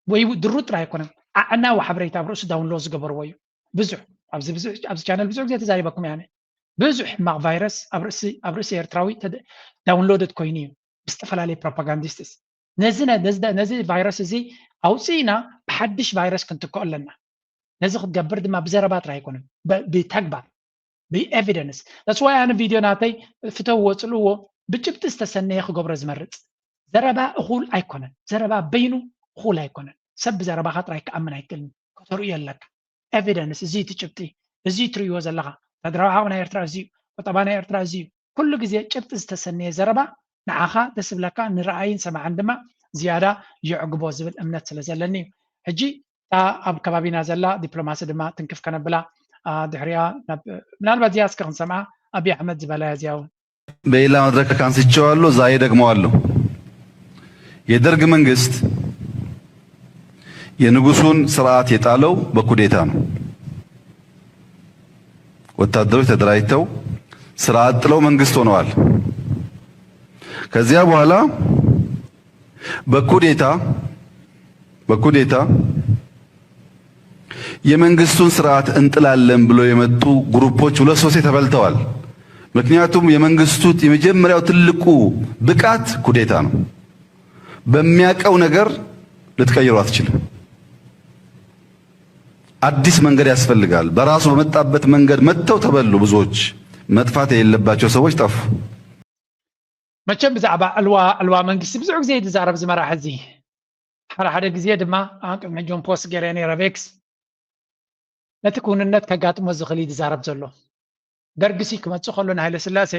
ወይ ድሩት ጥራይ ኣይኮነን፣ ኣዕናዊ ሓበሬታ ኣብ ርእሱ ዳውንሎድ ዝገበርዎ እዩ። ብዙሕ ኣብዚ ብዙሕ ኣብዚ ቻነል ብዙሕ ግዜ ተዛሪበኩም ያነ ብዙሕ ሕማቕ ቫይረስ ኣብ ርእሲ ኣብ ርእሲ ኤርትራዊ ዳውንሎድድ ኮይኑ እዩ ብዝተፈላለየ ፕሮፓጋንዲስትስ ነዚ ነዚ ቫይረስ እዚ ኣውፅእና ብሓድሽ ቫይረስ ክንትክኦ ኣለና። ነዚ ክትገብር ድማ ብዘረባ ጥራይ ኣይኮነን፣ ብተግባር ብኤቪደንስ። ተስዋይ ኣነ ቪድዮ ናተይ ፍተውዎ ፅልእዎ ብጭብጢ ዝተሰነየ ክገብሮ ዝመርፅ። ዘረባ እኹል ኣይኮነን። ዘረባ በይኑ እኹል ኣይኮነን። ሰብ ብዘረባኻ ጥራይ ክኣምን ኣይክእልን። ከተርእዮ ኣለካ ኤቪደንስ። እዚ እቲ ጭብጢ፣ እዚ ትርእይዎ ዘለኻ ተድራዊ ዓቕሚ ናይ ኤርትራ እዚ እዩ፣ ቁጠባ ናይ ኤርትራ እዚ እዩ። ኩሉ ግዜ ጭብጢ ዝተሰነየ ዘረባ ንዓኻ ደስ ብለካ፣ ንረኣይን ሰማዕን ድማ ዝያዳ የዕግቦ ዝብል እምነት ስለ ዘለኒ እዩ። ሕጂ እታ ኣብ ከባቢና ዘላ ዲፕሎማሲ ድማ ትንክፍ ከነብላ ድሕሪያ ምናልባት እዚኣ እስከ ክንሰምዓ። ኣብይ ኣሕመድ ዝበላ እዚኣ እውን በሌላ መድረክ አንስቼዋለሁ፣ ዛሬ ደግመዋለሁ። የደርግ መንግስት የንጉሱን ስርዓት የጣለው በኩዴታ ነው። ወታደሮች ተደራጅተው ስርዓት ጥለው መንግስት ሆነዋል። ከዚያ በኋላ በኩዴታ በኩዴታ የመንግስቱን ስርዓት እንጥላለን ብለው የመጡ ግሩፖች ሁለት ሶስቴ ተበልተዋል። ምክንያቱም የመንግስቱ የመጀመሪያው ትልቁ ብቃት ኩዴታ ነው። በሚያቀው ነገር ልትቀይረው አትችልም። አዲስ መንገድ ያስፈልጋል። በራሱ በመጣበት መንገድ መጥተው ተበሉ ብዙዎች። መጥፋት የሌለባቸው ሰዎች ጠፉ። መቸም ብዛዕባ ዕልዋ ዕልዋ መንግስቲ ብዙሕ ግዜ እዩ ዝዛረብ እዚ መራሒ እዚ። ሓደ ሓደ ግዜ ድማ ኣን ቅድሚ ሕጂ ፖስት ገይረ ነይረ ኣብ ኤክስ ነቲ ክውንነት ከጋጥሞ ዝኽእል እዩ ዝዛረብ ዘሎ። ደርግሲ ክመጽእ ከሎ ንሃይለ ስላሴ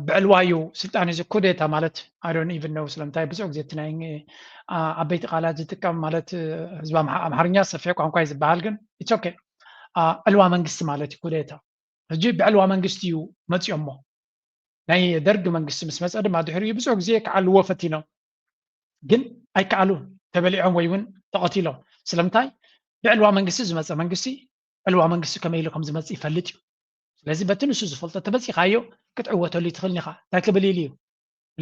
ብዕልዋ እዩ ስልጣን እዚ ኩዴታ ማለት I don't even know ስለምንታይ ብዙሕ ግዜ እቲ ናይ ዓበይቲ ቃላት ዝጥቀም ማለት ህዝቢ ኣምሓርኛ ሰፊሕ ቋንቋ እዩ ዝበሃል ግን it's okay ዕልዋ መንግስቲ ማለት እዩ ኩዴታ ሕጂ ብዕልዋ መንግስቲ እዩ መጺኦሞ ናይ ደርግ መንግስቲ ምስ መጸ ድማ ድሕሪኡ ብዙሕ ግዜ ክዓልዎ ፈቲኖም ግን ኣይከኣሉን ተበሊዖም ወይ እውን ተቐቲሎም ስለምንታይ ብዕልዋ መንግስቲ ዝመጸ መንግስቲ ዕልዋ መንግስቲ ከመይ ኢሉ ከም ዝመጽእ ይፈልጥ እዩ ስለዚ በቲ ንሱ ዝፈልጦ ተበጺኻዮ ክትዕወተሉ ትኽእል ኢኻ እንታይ ክብል ኢሉ እዩ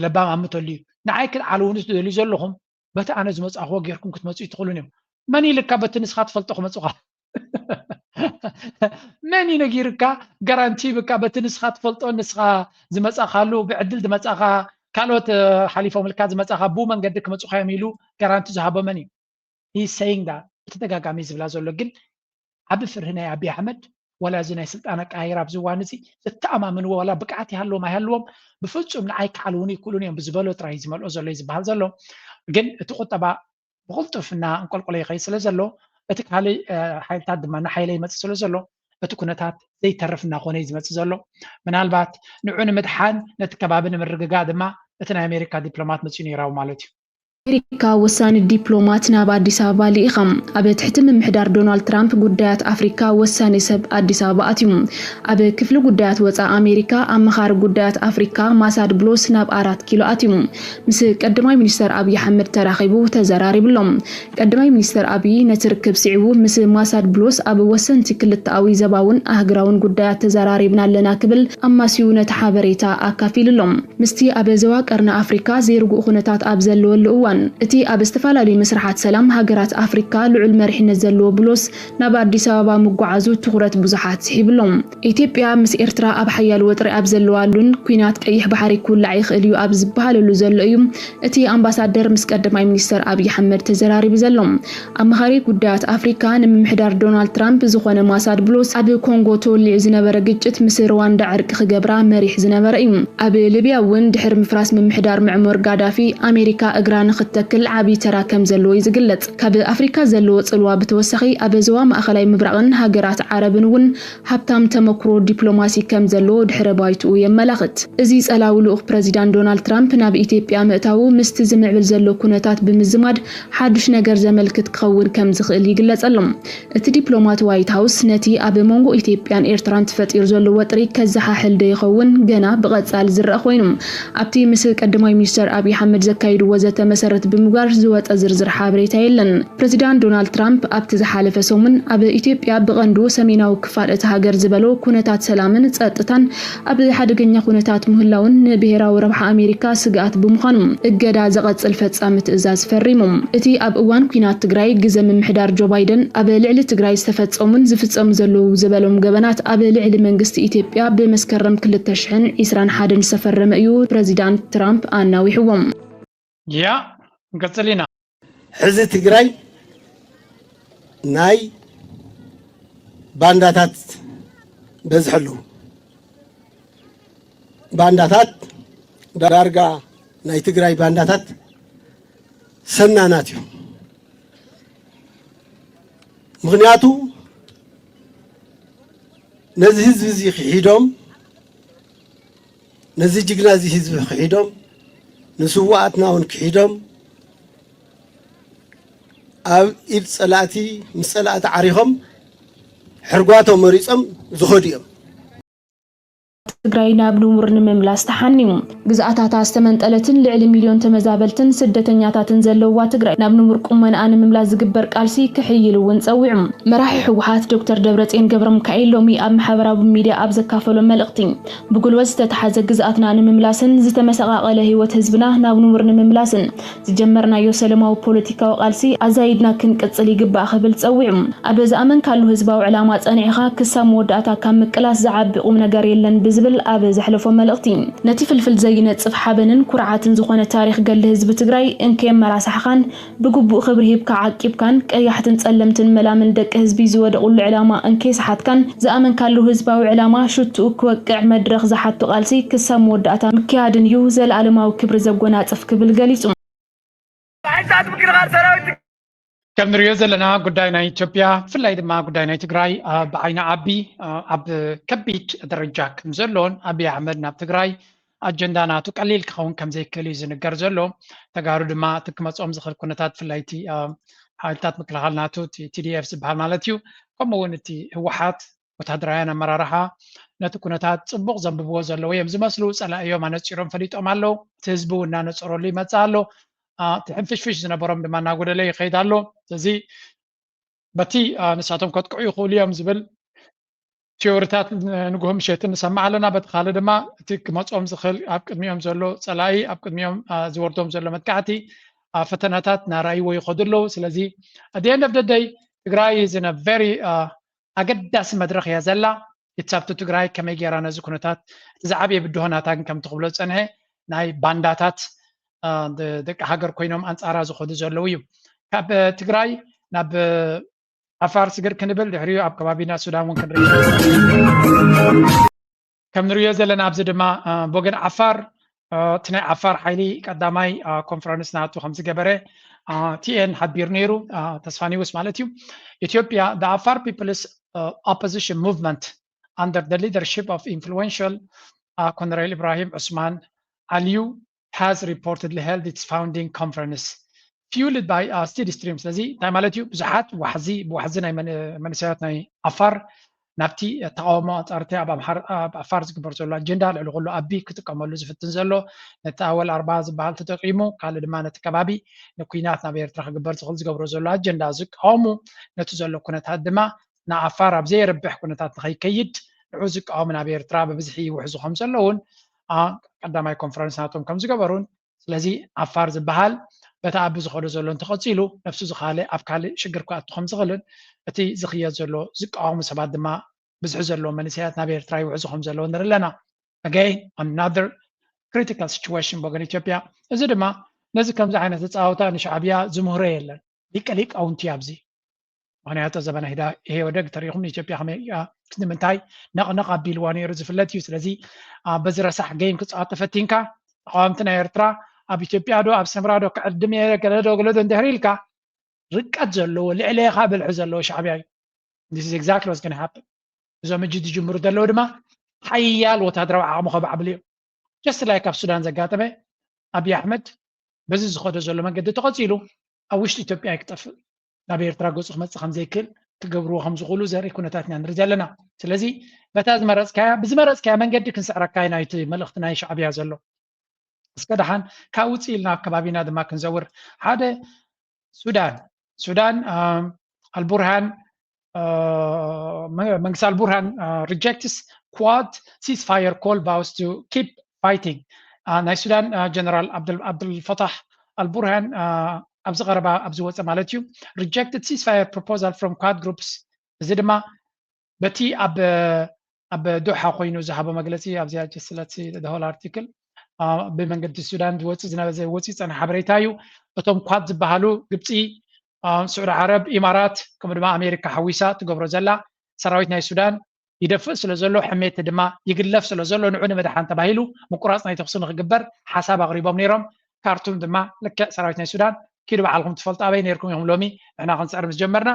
ለባም ኣምተሉ እዩ ንዓይ ክትዓልውኒ ትደልዩ ዘለኹም በቲ ኣነ ዝመጻእኽዎ ጌርኩም ክትመጹ ይትኽእሉን እዮም መን ኢልካ በቲ ንስኻ ትፈልጦ ክመጹኻ መን እዩ ነጊርካ ጋራንቲ ይብካ በቲ ንስኻ ትፈልጦ ንስኻ ዝመጻኻሉ ብዕድል ዝመጻኻ ካልኦት ሓሊፎምልካ ዝመጻኻ ብኡ መንገዲ ክመጹኻ እዮም ኢሉ ጋራንቲ ዝሃቦ መን እዩ He's saying that ብተደጋጋሚ ዝብላ ዘሎ ግን ዓቢ ፍርሂ ናይ ኣቢ ኣሕመድ ወላ እዚ ናይ ስልጣን ኣቀያይራ ኣብዚ እዋን እዚ ዝተኣማምንዎ ዋላ ብቅዓት ይሃልዎም ኣይሃልዎም ብፍጹም ንዓይ ክዓልውኒ ይክእሉን እዮም ብዝበሎ ጥራይ ዝመልኦ ዘሎ እዩ ዝበሃል ዘሎ ግን እቲ ቁጠባ ብቕልጡፍ እና እንቆልቆለ ይኸይድ ስለ ዘሎ እቲ ካልእ ሓይልታት ድማ እናሓይለ ይመፅእ ስለ ዘሎ እቲ ኩነታት ዘይተርፍ እናኾነ እዩ ዝመፅእ ዘሎ ምናልባት ንዑ ንምድሓን ነቲ ከባቢ ንምርግጋ ድማ እቲ ናይ ኣሜሪካ ዲፕሎማት መፅኡ ነይራዊ ማለት እዩ ኣሜሪካ ወሳኒ ዲፕሎማት ናብ ኣዲስ ኣበባ ልኢኻ። ኣብ ትሕቲ ምምሕዳር ዶናልድ ትራምፕ ጉዳያት ኣፍሪካ ወሳኒ ሰብ ኣዲስ ኣበባ ኣትዩ። ኣብ ክፍሊ ጉዳያት ወፃኢ ኣሜሪካ ኣመኻሪ ጉዳያት ኣፍሪካ ማሳድ ብሎስ ናብ ኣራት ኪሎ ኣትዩ። ምስ ቀዳማይ ሚኒስተር ኣብይ ኣሕመድ ተራኺቡ ተዘራሪቡ ኣሎ። ቀዳማይ ሚኒስተር ኣብይ ነቲ ርክብ ስዒቡ ምስ ማሳድ ብሎስ ኣብ ወሰንቲ ክልተኣዊ ዘባውን ኣህግራውን ጉዳያት ተዘራሪብና ኣለና ክብል ኣማስዩ ነቲ ሓበሬታ ኣካፊሉ ኣሎ። ምስቲ ኣብ ዞባ ቀርኒ ኣፍሪካ ዘይርጉእ ኩነታት ኣብ ዘለወሉ እዋን እቲ ኣብ ዝተፈላለዩ መስርሓት ሰላም ሃገራት ኣፍሪካ ልዑል መሪሕነት ዘለዎ ብሎስ ናብ ኣዲስ ኣበባ ምጉዓዙ ትኹረት ብዙሓት ስሒብሎም። ኢትዮጵያ ምስ ኤርትራ ኣብ ሓያል ወጥሪ ኣብ ዘለዋሉን ኲናት ቀይሕ ባሕሪ ክውላዕ ይኽእል እዩ ኣብ ዝበሃለሉ ዘሎ እዩ እቲ ኣምባሳደር ምስ ቀዳማይ ሚኒስተር ኣብይ ኣሕመድ ተዘራሪቡ ዘሎ። ኣማኻሪ ጉዳያት ኣፍሪካ ንምምሕዳር ዶናልድ ትራምፕ ዝኾነ ማሳድ ብሎስ ኣብ ኮንጎ ተወሊዑ ዝነበረ ግጭት ምስ ሩዋንዳ ዕርቂ ክገብራ መሪሕ ዝነበረ እዩ። ኣብ ሊብያ እውን ድሕሪ ምፍራስ ምምሕዳር ምዕሞር ጋዳፊ ኣሜሪካ እግራ ንኽትተክል ዓብዪ ተራ ከም ዘለዎ እዩ ዝግለጽ። ካብ ኣፍሪካ ዘለዎ ጽልዋ ብተወሳኺ ኣብ ዞባ ማእኸላይ ምብራቕን ሃገራት ዓረብን እውን ሃብታም ተመክሮ ዲፕሎማሲ ከም ዘለዎ ድሕረ ባይትኡ የመላኽት። እዚ ጸላዊ ልኡኽ ፕረዚዳንት ዶናልድ ትራምፕ ናብ ኢትዮጵያ ምእታዉ ምስቲ ዝምዕብል ዘሎ ኩነታት ብምዝማድ ሓዱሽ ነገር ዘመልክት ክኸውን ከም ዝኽእል ይግለጸሎም። እቲ ዲፕሎማት ዋይት ሃውስ ነቲ ኣብ መንጎ ኢትዮጵያን ኤርትራን ተፈጢሩ ዘሎ ወጥሪ ከዘሓሕል ዶ ይኸውን ገና ብቐጻሊ ዝረኣ ኮይኑ፣ ኣብቲ ምስ ቀዳማይ ሚኒስተር ኣብይ ኣሕመድ ዘካይድዎ ዘተ መሰረት ብምግባር ዝወጸ ዝርዝር ሓበሬታ የለን። ፕረዚዳንት ዶናልድ ትራምፕ ኣብቲ ዝሓለፈ ሰሙን ኣብ ኢትዮጵያ ብቐንዱ ሰሜናዊ ክፋል እቲ ሃገር ዝበሎ ኩነታት ሰላምን ጸጥታን ኣብ ሓደገኛ ኩነታት ምህላውን ንብሄራዊ ረብሓ ኣሜሪካ ስግኣት ብምዃኑ እገዳ ዘቐጽል ፈጻሚ ትእዛዝ ፈሪሙ። እቲ ኣብ እዋን ኲናት ትግራይ ግዘ ምምሕዳር ጆ ባይደን ኣብ ልዕሊ ትግራይ ዝተፈጸሙን ዝፍጸሙ ዘለዉ ዝበሎም ገበናት ኣብ ልዕሊ መንግስቲ ኢትዮጵያ ብመስከረም ክልተ ሽሕን ዕስራን ሓደን ዝተፈረመ እዩ ፕረዚዳንት ትራምፕ ኣናዊሕዎም። ያ ንቀጽል ኢና። ሕዚ ትግራይ ናይ ባንዳታት በዝሒ ኣለዉ። ባንዳታት ዳርጋ ናይ ትግራይ ባንዳታት ሰናናት እዩ። ምኽንያቱ ነዚ ህዝቢ እዚ ክሒዶም፣ ነዚ ጅግና እዚ ህዝቢ ክሒዶም፣ ንስዋኣትና እውን ክሒዶም ኣብ ኢድ ፀላእቲ ምስ ፀላእቲ ዓሪኾም ሕርጓቶ መሪፆም ዝኸዱ እዮም። ትግራይ ናብ ንቡር ንምምላስ ተሓንዩ። ግዝኣታታ ዝተመንጠለትን ልዕሊ ሚልዮን ተመዛበልትን ስደተኛታትን ዘለውዋ ትግራይ ናብ ንቡር ቁመንኣ ንምምላስ ዝግበር ቃልሲ ክሕይል እውን ጸዊዑ። መራሒ ህወሓት ዶክተር ደብረጽዮን ገብረሚካኤል ሎሚ ኣብ ማሕበራዊ ሚድያ ኣብ ዘካፈሎ መልእኽቲ፣ ብጉልበት ዝተተሓዘ ግዝኣትና ንምምላስን ዝተመሰቓቐለ ህይወት ህዝብና ናብ ንቡር ንምምላስን ዝጀመርናዮ ሰለማዊ ፖለቲካዊ ቃልሲ ኣዛይድና ክንቅጽል ይግባእ ክብል ጸዊዑ። ኣብ ዝኣመንካሉ ህዝባዊ ዕላማ ጸኒዕኻ ክሳብ መወዳእታ ካብ ምቅላስ ዝዓቢ ቁምነገር የለን ብዝብል ኣብ ዘሕለፎ መልእኽቲ፣ ነቲ ፍልፍል ዘይነጽፍ ሓበንን ኩርዓትን ዝኾነ ታሪኽ ገድሊ ህዝቢ ትግራይ እንከየመራሳሕኻን ብግቡእ ክብሪ ሂብካ ዓቂብካን ቀያሕትን ጸለምትን መላምን ደቂ ህዝቢ ዝወደቑሉ ዕላማ እንከየሰሓትካን ዝኣመንካሉ ህዝባዊ ዕላማ ሽትኡ ክወቅዕ መድረኽ ዝሓቱ ቃልሲ ክሳብ መወዳእታ ምክያድን እዩ ዘለኣለማዊ ክብሪ ዘጎናጽፍ ክብል ገሊጹ። ከም ንሪኦ ዘለና ጉዳይ ናይ ኢትዮጵያ ብፍላይ ድማ ጉዳይ ናይ ትግራይ ብዓይኒ ዓቢ ኣብ ከቢድ ደረጃ ከም ዘሎን ኣብይ ኣሕመድ ናብ ትግራይ ኣጀንዳ ናቱ ቀሊል ክኸውን ከም ዘይክእል እዩ ዝንገር ዘሎ። ተጋሩ ድማ እቲ ክመፅኦም ዝኽእል ኩነታት ብፍላይ እቲ ሓይልታት ምክልኻል ናቱ ቲዲኤፍ ዝበሃል ማለት እዩ ከምኡ እውን እቲ ህወሓት ወታደራውያን ኣመራርሓ ነቲ ኩነታት ፅቡቕ ዘንብብዎ ዘለዉ እዮም ዝመስሉ። ፀላኢዮም ኣነፂሮም ፈሊጦም ኣለዉ። እቲ ህዝቢ እውን እናነፀረሉ ይመፅእ ኣሎ። እቲ ሕንፍሽፍሽ ዝነበሮም ድማ እናጎደለ ይኸይድ ኣሎ። ስለዚ በቲ ንሳቶም ከጥቅዑ ይኽእሉ እዮም ዝብል ቲዮሪታት ንግሆ ምሸትን ንሰምዕ ኣለና። በቲ ካልእ ድማ እቲ ክመፅኦም ዝኽእል ኣብ ቅድሚኦም ዘሎ ፀላኢ ኣብ ቅድሚኦም ዝወርዶም ዘሎ መጥቃዕቲ ፈተናታት እናረኣይዎ ይኸዱ ኣለዉ። ስለዚ ኣት ኤንድ ኦፍ ደይ ትግራይ is in a very ኣገዳሲ መድረኽ እያ ዘላ። ኢትሳብቱ ትግራይ ከመይ ገይራ ነዚ ኩነታት እቲ ዝዓበየ ብድሆ ናታ ግን ከምቲ ክብሎ ዝፀንሐ ናይ ባንዳታት ደቂ ሃገር ኮይኖም ኣንፃራ ዝኸዱ ዘለዉ እዩ። ካብ ትግራይ ናብ ዓፋር ስግር ክንብል ድሕሪኡ ኣብ ከባቢና ሱዳን እውን ክንርኢ ከም ንሪኦ ዘለና ኣብዚ ድማ ብወገን ዓፋር እቲ ናይ ዓፋር ሓይሊ ቀዳማይ ኮንፈረንስ ናቱ ከም ዝገበረ ቲኤን ሓቢሩ ነይሩ። ተስፋ ኒውስ ማለት እዩ። ኢትዮጵያ the Afar People's Opposition Movement under the leadership of influential Colonel Ibrahim Osman Aliyu has reportedly held its founding conference fueled by steady stream። ስለዚ እንታይ ማለት እዩ? ብዙሓት ዋሕዚ ብዋሕዚ ናይ መንእሰያት ናይ ዓፋር ናብቲ ተቃውሞ ኣንጻር እቲ ኣብ ዓፋር ዝግበር ዘሎ ኣጀንዳ ልዕሊ ኩሉ ኣቢ ክጥቀመሉ ዝፍትን ዘሎ ነቲ ኣወል ኣርባ ዝበሃል ተጠቂሙ ካልእ ድማ ነቲ ከባቢ ንኩናት ናብ ኤርትራ ክግበር ዝኽእል ዝገብሮ ዘሎ ኣጀንዳ ዝቃወሙ ነቲ ዘሎ ኩነታት ድማ ንዓፋር ኣብ ዘየርብሕ ኩነታት ንኸይከይድ ንዑ ዝቃወሙ ናብ ኤርትራ ብብዝሒ ይውሕዙ ከም ዘለውን ቀዳማይ ኮንፈረንስ ናቶም ከም ዝገበሩን ስለዚ ዓፋር ዝበሃል በቲ ኣብ ዝኸዶ ዘሎ እንተቐፂሉ ነፍሱ ዝኻለ ኣብ ካልእ ሽግር ክኣቱ ከም ዝኽእልን እቲ ዝኽየድ ዘሎ ዝቃወሙ ሰባት ድማ ብዝሒ ዘለዎም መንእሰያት ናብ ኤርትራ ይውሕዙ ከም ዘለዉ ንርኢ ኣለና። Again, another critical situation ብወገን ኢትዮጵያ። እዚ ድማ ነዚ ከምዚ ዓይነት ኣጻውታ ንሻዕብያ ዝምህሮ የለን። ሊቀ ሊቃውንቲ ኣብዚ ምክንያቱ ዘበነ ህዳ ኢህወደግ ተሪኹም ንኢትዮጵያ ከመይ እያ፣ ንምንታይ ነቕነቕ ኣቢልዋ ነይሩ ዝፍለጥ እዩ። ስለዚ በዚ ረሳሕ ጌም ክፃወት ተፈቲንካ ተቃወምቲ ናይ ኤርትራ ኣብ ኢትዮጵያ ዶ ኣብ ሰምራ ዶ ክዕድም እየ ገለ ዶ ገለ ዶ እንድሕር ኢልካ ርቀት ዘለዎ ልዕሌኻ ብልሒ ዘለዎ ሻዕብያ እዩ። This is exactly what's going to happen። እዞም እጂ ዝጅምሩ ዘለዉ ድማ ሓያል ወታደራዊ ዓቕሙ ከባዕብሉ እዮም። Just like ኣብ ሱዳን ዘጋጠመ ኣብይ ኣሕመድ በዚ ዝኸዶ ዘሎ መንገዲ ተቐፂሉ ኣብ ውሽጢ ኢትዮጵያ ክጠፍእ ናብ ኤርትራ ገፁ ክመፅእ ከምዘይክእል ክገብርዎ ከምዝኽእሉ ዘርኢ ኩነታት ኢና ንርኢ ዘለና። ስለዚ በታ ዝመረፅካያ ብዝመረፅካያ መንገዲ ክንስዕረካ ኢና እቲ መልእኽቲ ናይ ሻዕብያ ዘሎ። እስከ ደሓን ካብ ውፅእ ኢልና ኣብ ከባቢና ድማ ክንዘውር ሓደ ሱዳን ሱዳን ኣልቡርሃን መንግስቲ ኣልቡርሃን rejects Quad ceasefire call, vows to keep fighting። ናይ ሱዳን ጀነራል ኣብዱልፈታሕ ኣልቡርሃን ኣብዚ ቀረባ ኣብ ዝወፀ ማለት እዩ rejected ceasefire proposal from Quad groups። እዚ ድማ በቲ ኣብ ኣብ ዶሓ ኮይኑ ዝሃቦ መግለፂ ኣብዚኣ ስለቲ the whole article ብመንገዲ ሱዳን ዝወፅእ ዝነበረ ዘይወፅእ ዝፀንሐ ሓበሬታ እዩ። እቶም ኳድ ዝበሃሉ ግብፂ፣ ስዑዲ ዓረብ፣ ኢማራት ከምኡ ድማ ኣሜሪካ ሓዊሳ ትገብሮ ዘላ ሰራዊት ናይ ሱዳን ይደፍእ ስለ ዘሎ ሕሜት ድማ ይግለፍ ስለ ዘሎ ንዑ ንምድሓን ተባሂሉ ምቁራፅ ናይ ተኽሲ ንክግበር ሓሳብ ኣቕሪቦም ነይሮም። ካርቱም ድማ ልክዕ ሰራዊት ናይ ሱዳን ኪዱ ባዕልኩም ትፈልጡ ኣበይ ነይርኩም ኢኹም ሎሚ ንሕና ክንስዕር ምስ ጀመርና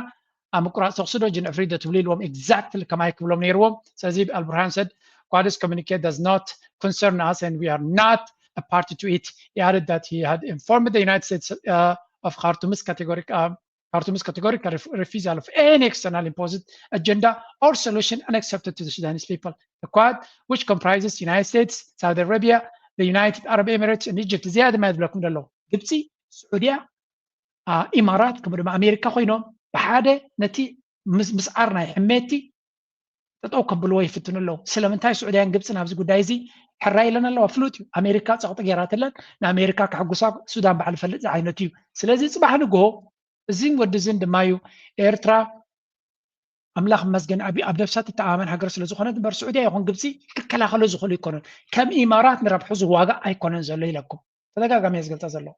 ኣብ ምቁራፅ ተኽሲ ዶ ጅንዕፍሪ ዶ ትብሉ ኢልዎም exactly ከማይ ክብሎም ነይርዎም። ስለዚ ኣልቡርሃን said Quad's communique does not concern us and we are not a party to it. He added that he had informed the United States uh, of Khartoum's categorical uh, Khartoum's categorical ref- refusal of any external imposed agenda or solution unacceptable to the Sudanese people. The Quad, which comprises United States, Saudi Arabia, the United Arab Emirates and Egypt እዚኣ ድማ ዝብለኩም ዘለኹ ግብፂ፣ ስዑድያ፣ ኢማራት ከምኡ ድማ ኣሜሪካ ኮይኖም ብሓደ ነቲ ምስዓር ናይ ሕሜቲ ጠጠው ከብልዎ ይፍትኑ ኣለዉ። ስለምንታይ ስዑድያን ግብፅን ኣብዚ ጉዳይ እዚ ሕራይ ኢለን ኣለዋ? ፍሉጥ እዩ። ኣሜሪካ ፀቕጢ ገይራትለን ንኣሜሪካ ከሕጉሳ ሱዳን ባዕሉ ፈልጥ ዝዓይነቱ እዩ። ስለዚ ፅባሕ ንግሆ እዚን ወዲ እዚን ድማ እዩ ኤርትራ ኣምላኽ መስገን ኣብ ኣብ ነብሳ ትተኣማመን ሃገር ስለ ዝኾነት እምበር ስዑድያ ይኹን ግብፂ ክከላኸሎ ዝኽእሉ ኣይኮነን። ከም ኢማራት ንረብሑ ዝዋጋእ ኣይኮነን ዘሎ ኢለኩም ተደጋጋሚ እየ ዝገልፃ ዘለኹ።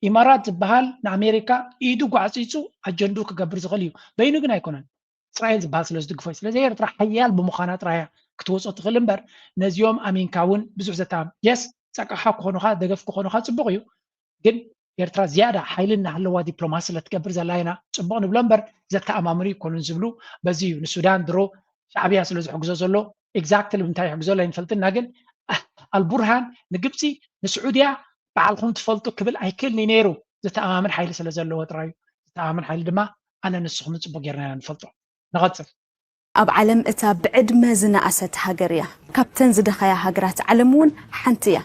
ኢማራት ዝበሃል ንኣሜሪካ ኢዱ ጓዕፂፁ ኣጀንድኡ ክገብር ዝኽእል እዩ። በይኑ ግን ኣይኮነን። እስራኤል ዝበሃል ስለ ዝድግፎ እዩ። ስለዚ ኤርትራ ሓያል ብምዃና ጥራያ ክትወፆ ትኽእል እምበር ነዚኦም ኣሚንካ እውን ብዙሕ ዘተኣም የስ ፀቃኻ ክኾኑኻ ደገፍ ክኾኑኻ ፅቡቕ እዩ። ግን ኤርትራ ዝያዳ ሓይሊ እናሃለዋ ዲፕሎማሲ ስለትገብር ዘላ ኢና ፅቡቕ ንብሎ እምበር ዘተኣማምኑ ይኮኑን ዝብሉ በዚ እዩ። ንሱዳን ድሮ ሻዕብያ ስለ ዝሕግዞ ዘሎ exactly እንታይ ይሕግዞ ኣይንፈልጥና ግን ኣልቡርሃን ንግብፂ ንስዑድያ ባዕልኹም ትፈልጡ ክብል ኣይክእልን እዩ ነይሩ። ዝተኣማምን ሓይሊ ስለ ዘለዎ ጥራይ እዩ። ዝተኣማምን ሓይሊ ድማ ኣነ ንስኹም ፅቡቅ ጌርና ኢና ንፈልጦ። ንቐፅል። ኣብ ዓለም እታ ብዕድመ ዝነኣሰት ሃገር እያ። ካብተን ዝደኸያ ሃገራት ዓለም እውን ሓንቲ እያ።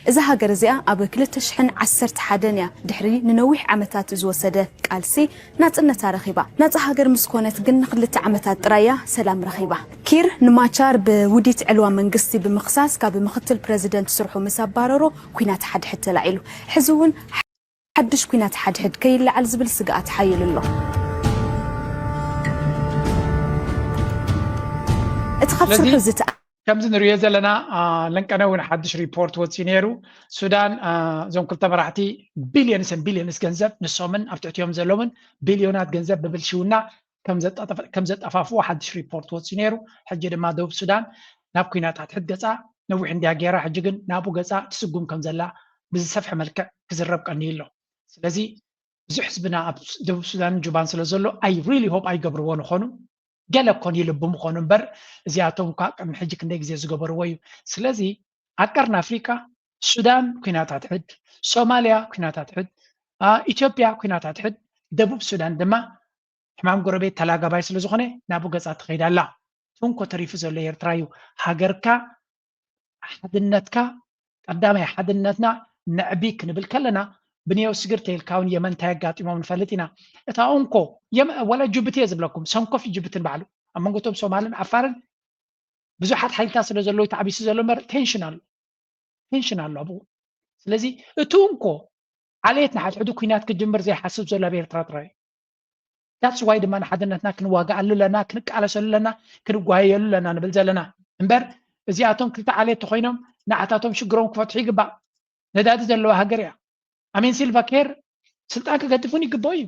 እዛ ሃገር እዚኣ ኣብ ክልተ ሽሕን ዓሰርተ ሓደን እያ ድሕሪ ንነዊሕ ዓመታት ዝወሰደ ቃልሲ ናጽነታ ረኺባ። ናጻ ሃገር ምስ ኮነት ግን ንኽልተ ዓመታት ጥራይ እያ ሰላም ረኺባ። ኪር ንማቻር ብውዲት ዕልዋ መንግስቲ ብምኽሳስ ካብ ምኽትል ፕረዚደንት ስርሑ ምስ ኣባረሮ ኲናት ሓድሕድ ተላዒሉ። ሕዚ እውን ሓድሽ ኲናት ሓድሕድ ከይለዓል ዝብል ስግኣት ሓይል ኣሎ። እቲ ካብ ስለዚ ስርሑ ዝተኣ- ከምዚ ንሪኦ ዘለና ለንቀነ እውን ሓድሽ ሪፖርት ወፂኡ ነይሩ። ሱዳን እዞም ክልተ መራሕቲ ቢልዮንስን ቢልዮንስ ገንዘብ ንሶምን ኣብ ትሕቲኦም ዘሎምን ቢልዮናት ገንዘብ ብብልሽውና ከም ዘጠፋፍዎ ሓድሽ ሪፖርት ወፂኡ ነይሩ። ሕጂ ድማ ደቡብ ሱዳን ናብ ኲናት ሓድሕድ ገፃ ነዊሕ እንድያ ገይራ ሕጂ ግን ናብኡ ገፃ ትስጉም ከም ዘላ ብዝሰፍሐ መልክዕ ክዝረብ ቀንዩ ኣሎ። ስለዚ ብዙሕ ህዝብና ኣብ ደቡብ ሱዳንን ጁባን ስለ ዘሎ I really hope ኣይገብርዎ ንኾኑ ገለ ኮን ይልቡ ምኾኑ እምበር እዚኣቶም እኳ ቅድሚ ሕጂ ክንደይ ግዜ ዝገበርዎ እዩ። ስለዚ ኣብ ቀርኒ ኣፍሪቃ ሱዳን ኲናት ኣትሕድ፣ ሶማልያ ኲናት ኣትሕድ፣ ኢትዮጵያ ኲናት ኣትሕድ፣ ደቡብ ሱዳን ድማ ሕማም ጎረቤት ተላጋባይ ስለ ዝኾነ ናብኡ ገፃ ትኸይድ ኣላ። ትንኮ ተሪፉ ዘሎ ኤርትራ እዩ። ሃገርካ ሓድነትካ ቀዳማይ ሓድነትና ነዕቢ ክንብል ከለና ብንየው ስግር ተይልካ እውን የመን እንታይ ኣጋጢሞም ንፈልጥ ኢና። እታ እንኮ ወላ ጅቡቲ እየ ዝብለኩም ሰንኮፍ ጅቡትን ባዕሉ ኣብ መንጎቶም ሶማልን ዓፋርን ብዙሓት ሓይልታት ስለ ዘለዉ ተዓቢሱ ዘሎ እምበር ቴንሽን ኣሎ ቴንሽን ኣሎ ኣብኡ። ስለዚ እቲ እንኮ ዓሌት ንሓድሕዱ ኩናት ክጅምር ዘይሓስብ ዘሎ ኣብ ኤርትራ ጥራይ እዩ። That's why ድማ ንሓድነትና ክንዋጋኣሉ ኣለና፣ ክንቃለሰሉ ኣለና፣ ክንጓየየሉ ኣለና ንብል ዘለና እምበር፣ እዚኣቶም ክልተ ዓሌት ተኮይኖም ንዓታቶም ሽግሮም ክፈትሑ ይግባእ። ነዳዲ ዘለዋ ሃገር እያ። ኣሜን ሲልቫ ኬር ስልጣን ክገድፉን ይግባኡ እዩ።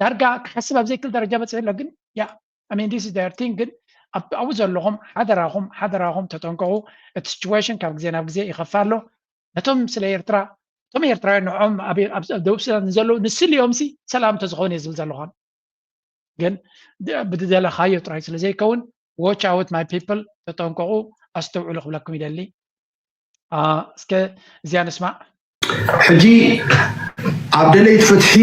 ዳርጋ ክሓስብ ኣብ ዘይክል ደረጃ በፂሑ ኣሎ። ግን ያ ኣሜን this is their thing። ግን ኣብኡ ዘለኹም ሓደራኹም ሓደራኹም ተጠንቀቑ። እቲ situation ካብ ግዜ ናብ ግዜ ይኸፍእ ኣሎ። ነቶም ስለ ኤርትራ እቶም ኤርትራውያን ንዕኦም ኣብ ደቡብ ሱዳን ዘለዉ ንስልዮም ሲ ሰላም እንተዝኾኑ እየ ዝብል ዘለኹን። ግን ብዝደለኻዮ ጥራይ ስለ ዘይከውን watch out my people፣ ተጠንቀቑ፣ ኣስተውዕሉ ክብለኩም ይደሊ። እስከ እዚኣ ንስማዕ። ሕጂ ኣብ ደለይቲ ፍትሒ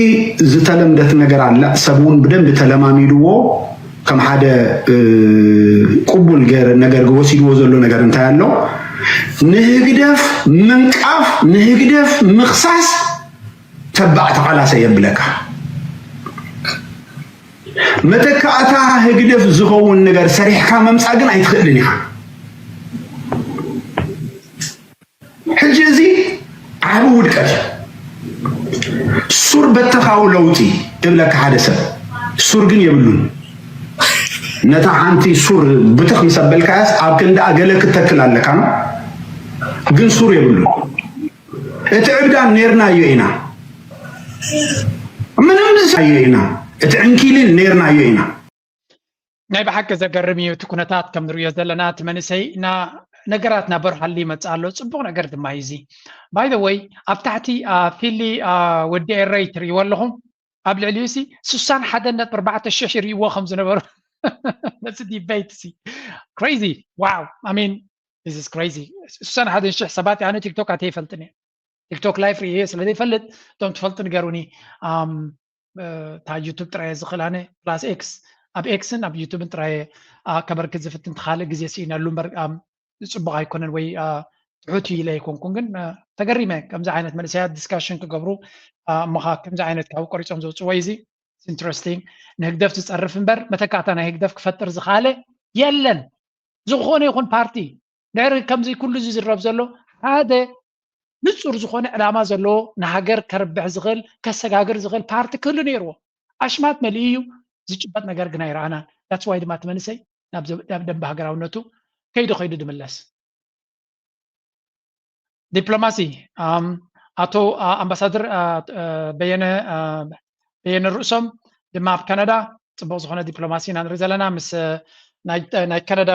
ዝተለምደት ነገር ኣላ። ሰብ እውን ብደንብ ተለማሚድዎ ከም ሓደ ቅቡል ነገር ወሲድዎ ዘሎ ነገር እንታይ ኣሎ? ንህግደፍ ምንቃፍ፣ ንህግደፍ ምኽሳስ ተባዕ ተቓላሰ የብለካ። መተካእታ ህግደፍ ዝኸውን ነገር ሰሪሕካ መምፃእ ግን ኣይትኽእልን ኢኻ። ሕጂ እዚ ዓቢ ውድቀት እዩ። ሱር በተኻዊ ለውጢ እብለካ ሓደ ሰብ ሱር ግን የብሉን። ነታ ሓንቲ ሱር ብትኽ ምስ ኣበልካያስ ኣብ ክንዳኣ ገለ ክትተክል ኣለካ፣ ግን ሱር የብሉን። እቲ ዕብዳን ኔርናዮ ኢና፣ ምንም ዝሳዮ ኢና፣ እቲ ዕንኪሊል ኔርናዮ ኢና። ናይ ብሓቂ ዘገርም እዩ እቲ ኩነታት ከም ንሪኦ ዘለና። እቲ መንእሰይ ና ነገራት ናበርሃሉ ይመፅእ ኣሎ። ፅቡቕ ነገር ድማ እዩ እዚ። By the way ኣብ ታሕቲ ፊሊ ወዲ ኤረይ ትርእይዎ ኣለኹም። ኣብ ልዕሊኡ ሲ ስሳን ሓደን ነጥቢ ኣርባዕተ ሽሕ ይርእይዎ ከም ዝነበሩ ነዚ ዲቤት ሲ crazy። Wow, I mean this is crazy። ስሳን ሓደን ሽሕ ሰባት ኣነ ቲክቶክ ኣተ ይፈልጥን እየ። ቲክቶክ ላይፍ ርእየ ስለ ዘይፈልጥ እቶም ትፈልጡ ንገሩኒ። እታ ዩቱብ ጥራየ ዝኽእል ኣነ ፕላስ ኤክስ ኣብ ኤክስን ኣብ ዩቱብን ጥራየ ከበርክት ዝፍትን ትኻልእ ግዜ ስኢነሉ እምበር ፅቡቕ ኣይኮነን ወይ ትሑት ኢለ ኣይኮንኩን። ግን ተገሪመ ከምዚ ዓይነት መንእሰያት ዲስካሽን ክገብሩ እሞኻ ከምዚ ዓይነት ካብ ቆሪፆም ዘውፅዎ እዚ ኢንትረስቲንግ። ንህግደፍ ዝፀርፍ እምበር መተካእታ ናይ ህግደፍ ክፈጥር ዝኻለ የለን። ዝኾነ ይኹን ፓርቲ ድሕሪ ከምዚ ኩሉ ዝዝረብ ዘሎ ሓደ ንፁር ዝኾነ ዕላማ ዘለዎ ንሃገር ከርብሕ ዝኽእል ከሰጋግር ዝኽእል ፓርቲ ክህሉ ነይርዎ። ኣሽማት መሊኡ እዩ፣ ዝጭበጥ ነገር ግን ኣይረኣናን። That's why ድማ እቲ መንእሰይ ናብ ደንበ ሃገራውነቱ ከይዱ ከይዱ ድምለስ። ዲፕሎማሲ ኣቶ ኣምባሳደር በየነ በየነ ርእሶም ድማ ኣብ ካናዳ ፅቡቕ ዝኾነ ዲፕሎማሲ ኢና ንርኢ ዘለና ምስ ናይ ካናዳ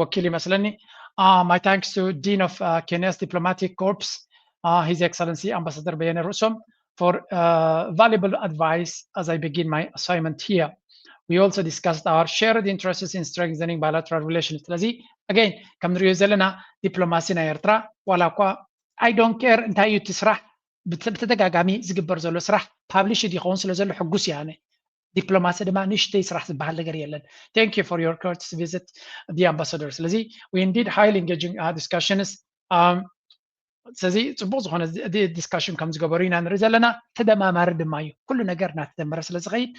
ወኪል ይመስለኒ። My thanks to Dean of Kenya's Diplomatic Corps, His Excellency Ambassador በየነ ርእሶም for valuable advice as I begin my assignment here. We also discussed our shared interests in strengthening bilateral relations. ስለዚ again ከም ንሪኦ ዘለና ዲፕሎማሲ ናይ ኤርትራ ዋላ እኳ I don't care እንታይ እዩ እቲ ስራሕ ብተደጋጋሚ ዝግበር ዘሎ ስራሕ ፓብሊሽድ ይኸውን ስለ ዘሎ ሕጉስ እየ ኣነ። ዲፕሎማሲ ድማ ንእሽተይ ስራሕ ዝበሃል ነገር የለን። Thank you for your courteous visit, the ambassador. ስለዚ we indeed highly engaging discussions. ስለዚ ፅቡቕ ዝኾነ ዲስካሽን ከም ዝገበሩ ኢና ንርኢ ዘለና። ተደማማሪ ድማ እዩ፣ ኩሉ ነገር እናተደመረ ስለ ዝኸይድ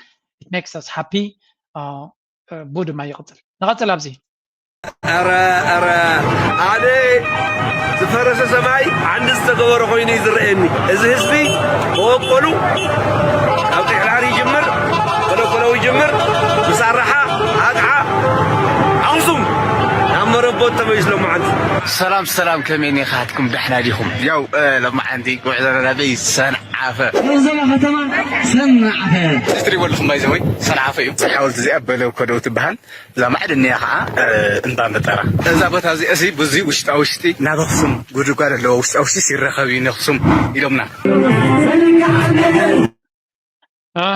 it makes us happy. ቡ ድማ ይቕፅል። ንቐፅል ኣብዚ ኧረ ኧረ ኣነ ዝፈረሰ ሰማይ ዓንዲ ዝተገበረ ኮይኑ እዩ ዝረኣየኒ። እዚ ህዝቢ መበቆሉ ካብ ጢሕላር ይጅምር፣ ኮለኮለው ይጅምር፣ ምስ ኣራሓ፣ ኣቕዓ፣ ኣኽሱም ናብ መረቦት ተመሊሱ ሎማዓንቲ። ሰላም ሰላም፣ ከመይ ኔኻትኩም? ዳሕና ዲኹም? ያው ሎማዓንቲ ጉዕዞና ናበይ ሰንዓፈ። ጉዕዞና ከተማ ሰንዓፈ። ትሪእዎ ኣለኹም ባይዘወይ ሰንዓፈ እዩ። ሓወልቲ እዚኣ በለው ኮደው ትበሃል። እዛ ማዕድ እኒኣ ከዓ እምባ መጠራ። እዛ ቦታ እዚኣ እዚ ብዙ ውሽጣ ውሽጢ ናብ ኣኽሱም ጉድጓድ ኣለዎ። ውሽጣ ውሽጢ ይረኸብ እዩ ንኣኽሱም ኢሎምና።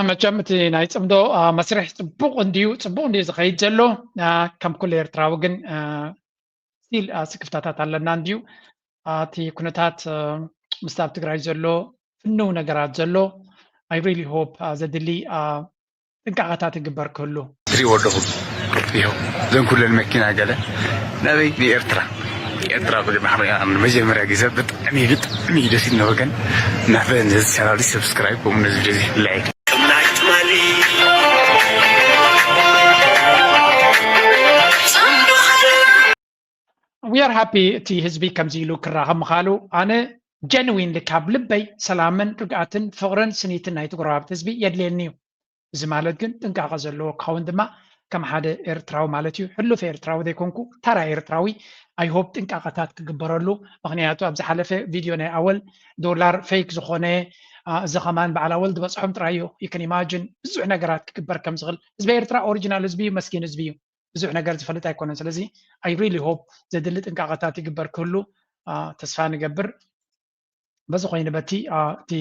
መቸም እቲ ናይ ፅምዶ መስርሕ ፅቡቕ እንድዩ፣ ፅቡቕ እንድዩ ዝኸይድ ዘሎ። ከም ኩሉ ኤርትራዊ ግን ስቲል ስክፍታታት ኣለና እንድዩ። እቲ ኩነታት ምስቲ ኣብ ትግራይ ዘሎ ፍንው ነገራት ዘሎ I really hope ዘድሊ ጥንቃቐታት ይግበር ክህሉ። ትሪእዎ ኣለኹም ይኸው ዘን ኩለን መኪና ገለ ናበይ ንኤርትራ ኤርትራ ብድማሕሪያ ንመጀመርያ ግዜ ብጣዕሚ ብጣዕሚ ደስ ኢልና ወገን ናበ ነዚ ቻናል ሰብስክራይብ ከምኡ ነዚ ቪድዮ ላይክ We are happy እቲ ህዝቢ ከምዚ ኢሉ ክራኸብ ምኻሉ ኣነ ጀንዊንሊ ካብ ልበይ ሰላምን ርግኣትን ፍቕርን ስኒትን ናይቲ ጎረባብቲ ህዝቢ የድልየኒ እዩ። እዚ ማለት ግን ጥንቃቐ ዘለዎ ክኸውን ድማ ከም ሓደ ኤርትራዊ ማለት እዩ። ሕሉፍ ኤርትራዊ ዘይኮንኩ፣ ተራ ኤርትራዊ። I hope ጥንቃቐታት ክግበረሉ። ምኽንያቱ ኣብ ዝሓለፈ ቪድዮ ናይ ኣወል ዶላር ፌክ ዝኾነ፣ እዚ ከማን በዓል ኣወል ዝበፅሖም ጥራይ እዩ። You can imagine ብዙሕ ነገራት ክግበር ከም ዝኽእል። ህዝቢ ኤርትራ ኦሪጂናል ህዝቢ እዩ፣ መስኪን ህዝቢ እዩ። ብዙሕ ነገር ዝፈልጥ ኣይኮነን። ስለዚ I really hope ዘድሊ ጥንቃቐታት ይግበር ክህሉ ተስፋ ንገብር። በዚ ኮይኑ በቲ እቲ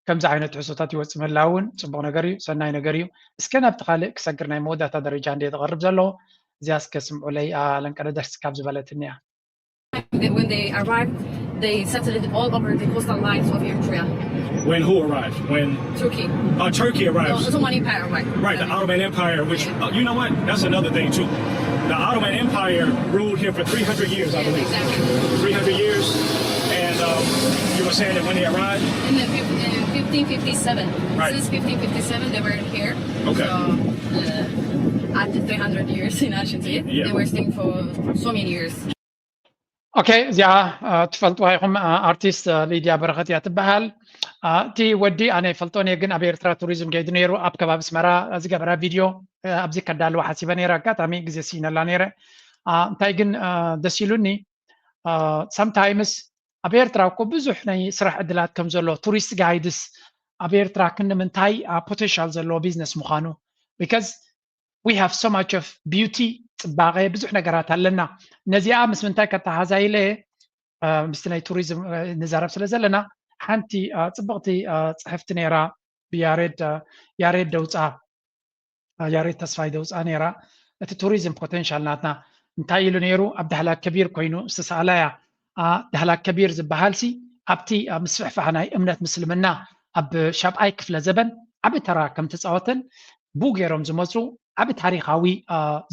ከምዚ ዓይነት ትሕዝቶታት ይወፅእ ምህላው እውን ፅቡቕ ነገር እዩ፣ ሰናይ ነገር እዩ። እስከ ናብቲ ካልእ ክሰግር ናይ መወዳእታ ደረጃ እንደ ዝቐርብ ዘሎ እዚኣ እስከ ስምዑለይ። ኣለንቀደደስ ካብ ዝበለትኒ እያ። When they arrived, they settled all over the coastal lines of Eritrea. When who arrived? When Turkey. uh, Turkey The arrived. Ottoman Empire arrived. Right, the Ottoman Empire, which, uh, you know what? That's another thing, too. The Ottoman Empire ruled here for three hundred years, I believe. Exactly. three hundred years. And um, you were saying that when they arrived? In the fif- in fifteen fifty-seven. Right. Since fifteen fifty-seven, they were here. Okay. So, uh, after three hundred years in ancient Egypt, Yeah. they were staying for so many years. ኦኬ፣ እዚኣ ትፈልጥዋ ኢኹም። ኣርቲስት ሊድያ በረኸት እያ ትበሃል። እቲ ወዲ ኣነ ይፈልጦን እየ፣ ግን ኣብ ኤርትራ ቱሪዝም ከይዱ ነይሩ፣ ኣብ ከባቢ ኣስመራ ዝገበራ ቪድዮ ኣብዚ ከዳልዋ ሓሲበ ነይረ። ኣጋጣሚ ግዜ ስኢነላ ነይረ። እንታይ ግን ደስ ኢሉኒ፣ sometimes ኣብ ኤርትራ እኮ ብዙሕ ናይ ስራሕ ዕድላት ከም ዘሎ፣ ቱሪስት ጋይድስ ኣብ ኤርትራ ክንዲ ምንታይ ፖቴንሻል ዘለዎ ቢዝነስ ምዃኑ፣ because we have so much of beauty፣ ፅባቐ፣ ብዙሕ ነገራት ኣለና። ነዚኣ ምስ ምንታይ ከተሓዛይለ ምስቲ ናይ ቱሪዝም ንዛረብ ስለ ዘለና፣ ሓንቲ ፅብቕቲ ፅሕፍቲ ነይራ ብያሬድ ያሬድ ደውፃ ያሬድ ተስፋይ ደውፃ ነይራ። እቲ ቱሪዝም ፖቴንሻል ናትና እንታይ ኢሉ ነይሩ? ኣብ ዳህላክ ከቢር ኮይኑ ዝተሰኣላ እያ። ዳህላክ ከቢር ዝበሃል ሲ ኣብቲ ምስፍሕፋሕ ናይ እምነት ምስልምና ኣብ ሻብኣይ ክፍለ ዘበን ዓቢ ተራ ከም ተፃወተን ብኡ ገይሮም ዝመፁ ዓቢ ታሪኻዊ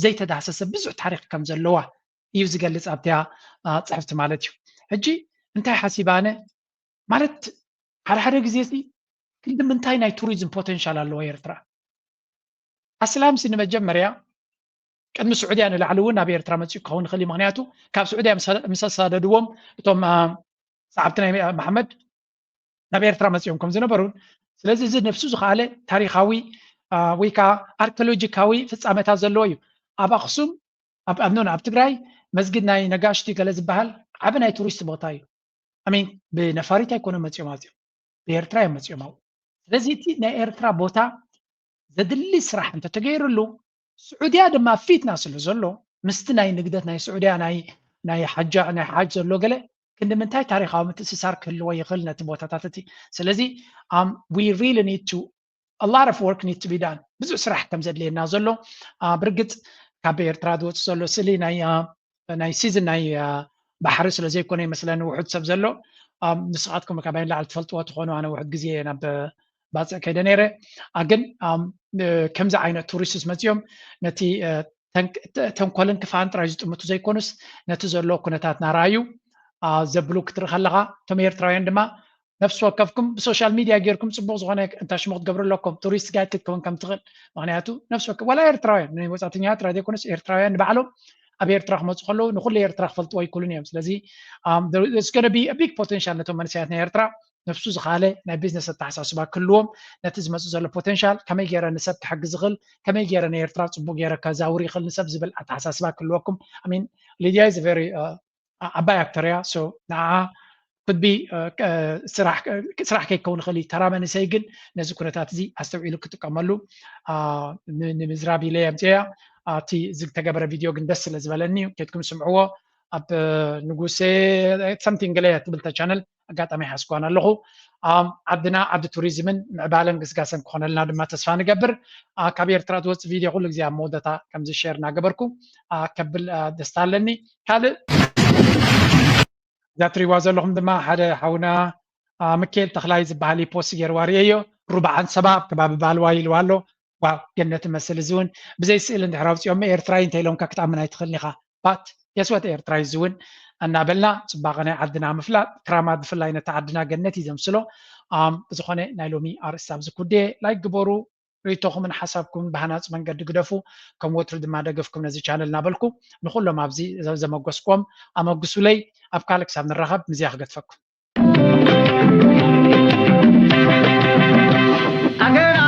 ዘይተዳህሰሰ ብዙሕ ታሪኽ ከም ዘለዋ እዩ ዝገልፅ ኣብቲያ ፅሕፍቲ ማለት እዩ። ሕጂ እንታይ ሓሲባ ኣነ ማለት ሓደ ሓደ ግዜ ሲ ክንዲ ምንታይ ናይ ቱሪዝም ፖቴንሻል ኣለዎ ኤርትራ። ኣስላም ሲ ንመጀመርያ ቅድሚ ስዑድያ ንላዕሊ እውን ናብ ኤርትራ መፂኡ ክኸውን ይኽእል እዩ። ምክንያቱ ካብ ስዑድያ ምስ ኣሳደድዎም እቶም ሰዓብቲ ናይ መሓመድ ናብ ኤርትራ መፂኦም ከም ዝነበሩን ስለዚ እዚ ነብሱ ዝኸኣለ ታሪኻዊ ወይ ከዓ ኣርኪኦሎጂካዊ ፍፃመታት ዘለዎ እዩ። ኣብ ኣክሱም ኣብ ኣኖን ኣብ ትግራይ መስጊድ ናይ ነጋሽቲ ገለ ዝበሃል ዓቢ ናይ ቱሪስት ቦታ እዩ። ኣሚን ብነፋሪት ኣይኮነ መፂኦም ኣብዚኦም ብኤርትራ እዮም መፂኦም ኣብኡ። ስለዚ እቲ ናይ ኤርትራ ቦታ ዘድሊ ስራሕ እንተተገይርሉ ስዑድያ ድማ ፊትና ስለ ዘሎ ምስቲ ናይ ንግደት ናይ ስዑድያ ናይ ናይ ሓጃ ናይ ሓጅ ዘሎ ገለ ክንዲ ምንታይ ታሪኻዊ ምትእስሳር ክህልዎ ይኽእል ነቲ ቦታታት እቲ። ስለዚ we really need to a lot of work need to be done ብዙሕ ስራሕ ከም ዘድልየና ዘሎ ብርግፅ ካብ ኤርትራ ዝወፅእ ዘሎ ስእሊ ናይ ናይ ሲዝን ናይ ባሕሪ ስለ ዘይኮነ ይመስለኒ ውሑድ ሰብ ዘሎ። ንስኻትኩም ካባይ ንላዕሊ ትፈልጥዎ ትኾኑ ኣነ ውሑድ ግዜ ናብ ባፅዕ ከይደ ነይረ። ግን ከምዚ ዓይነት ቱሪስትስ መፂኦም ነቲ ተንኮልን ክፋን ጥራይ ዝጥምቱ ዘይኮኑስ ነቲ ዘሎ ኩነታት ናራዩ ዘብሉ ክትርኢ ከለኻ እቶም ኤርትራውያን ድማ ነፍሲ ወከፍኩም ብሶሻል ሚድያ ጌርኩም ፅቡቅ ዝኾነ እንታይ ሽሙ ክትገብሩ ኣለኩም ቱሪስት ጋይድ ክትከውን ከም ትኽእል። ምክንያቱ ነፍሲ ወከፍ ዋላ ኤርትራውያን ናይ ወፃእተኛ ጥራይ ዘይኮነስ ኤርትራውያን ንባዕሎም ኣብ ኤርትራ ክመፁ ከለዉ ንኩሉ ኤርትራ ክፈልጥዎ ኣይክእሉን እዮም። ስለዚ ቢግ ፖቴንሻል ነቶም መንእሰያት ናይ ኤርትራ ነፍሱ ዝኻለ ናይ ቢዝነስ ኣተሓሳስባ ክህልዎም ነቲ ዝመፅእ ዘሎ ፖቴንሻል ከመይ ገይረ ንሰብ ክሕግዝ ይኽእል ከመይ ገይረ ንኤርትራ ፅቡቅ ገይረ ከዛውር ይኽእል ንሰብ ዝብል ኣተሓሳስባ ክህልወኩም። ሚን ሊድያ is very ዓባይ ኣክተር እያ። ንዓ ኩድቢ ስራሕ ከይከውን ይኽእል እዩ። ተራ መንእሰይ ግን ነዚ ኩነታት እዚ ኣስተውዒሉ ክጥቀመሉ ንምዝራብ ኢለ የምፅያ። እቲ ዝተገበረ ቪድዮ ግን ደስ ስለ ዝበለኒ እዩ። ኬድኩም ስምዕዎ። ኣብ ንጉሴ something ገለ ትብል ቻነል ኣጋጣሚ ሓስኳን ኣለኹ። ዓድና ዓዲ ቱሪዝምን ምዕባለን ግስጋሰን ክኾነልና ድማ ተስፋ ንገብር። ካብ ኤርትራ ዝወፅእ ቪድዮ ኩሉ ግዜ ኣብ መወዳእታ ከምዚ ሼር እናገበርኩ ከብል ደስታ ኣለኒ። ካልእ እዛ ትሪዋ ዘለኹም ድማ ሓደ ሓውና ምክኤል ተኽላይ ዝበሃል ፖስት ገይርዋ ርእየዮ። ሩባዓን ሰባ ኣብ ከባቢ ባልዋ ኢልዋ ኣሎ። ዋው ገነት መስል እዚ እውን ብዘይ ስእሊ እንድሕር ኣውፅኦሞ ኤርትራዊ እንተ ኢሎምካ ክትኣምን ኣይትኽእልን ኢኻ። ባት የስወት ኤርትራዊ እዚ እውን እናበልና ፅባቐ ናይ ዓድና ምፍላጥ ክራማት ብፍላይ ነታ ዓድና ገነት እዩ ዘምስሎ። ብዝኾነ ናይ ሎሚ ኣርእስቲ ኣብዚ ኩዴ ላይክ ግበሩ። ርእቶኹምን ሓሳብኩምን ብሃናፂ መንገዲ ግደፉ። ከም ወትሩ ድማ ደገፍኩም ነዚ ቻነል እናበልኩ ንኩሎም ኣብዚ ዘመጎስኩም ኣመጉሱለይ። ኣብ ካልእ ክሳብ ንራኸብ ምስዚኣ ክገድፈኩም። ኣገና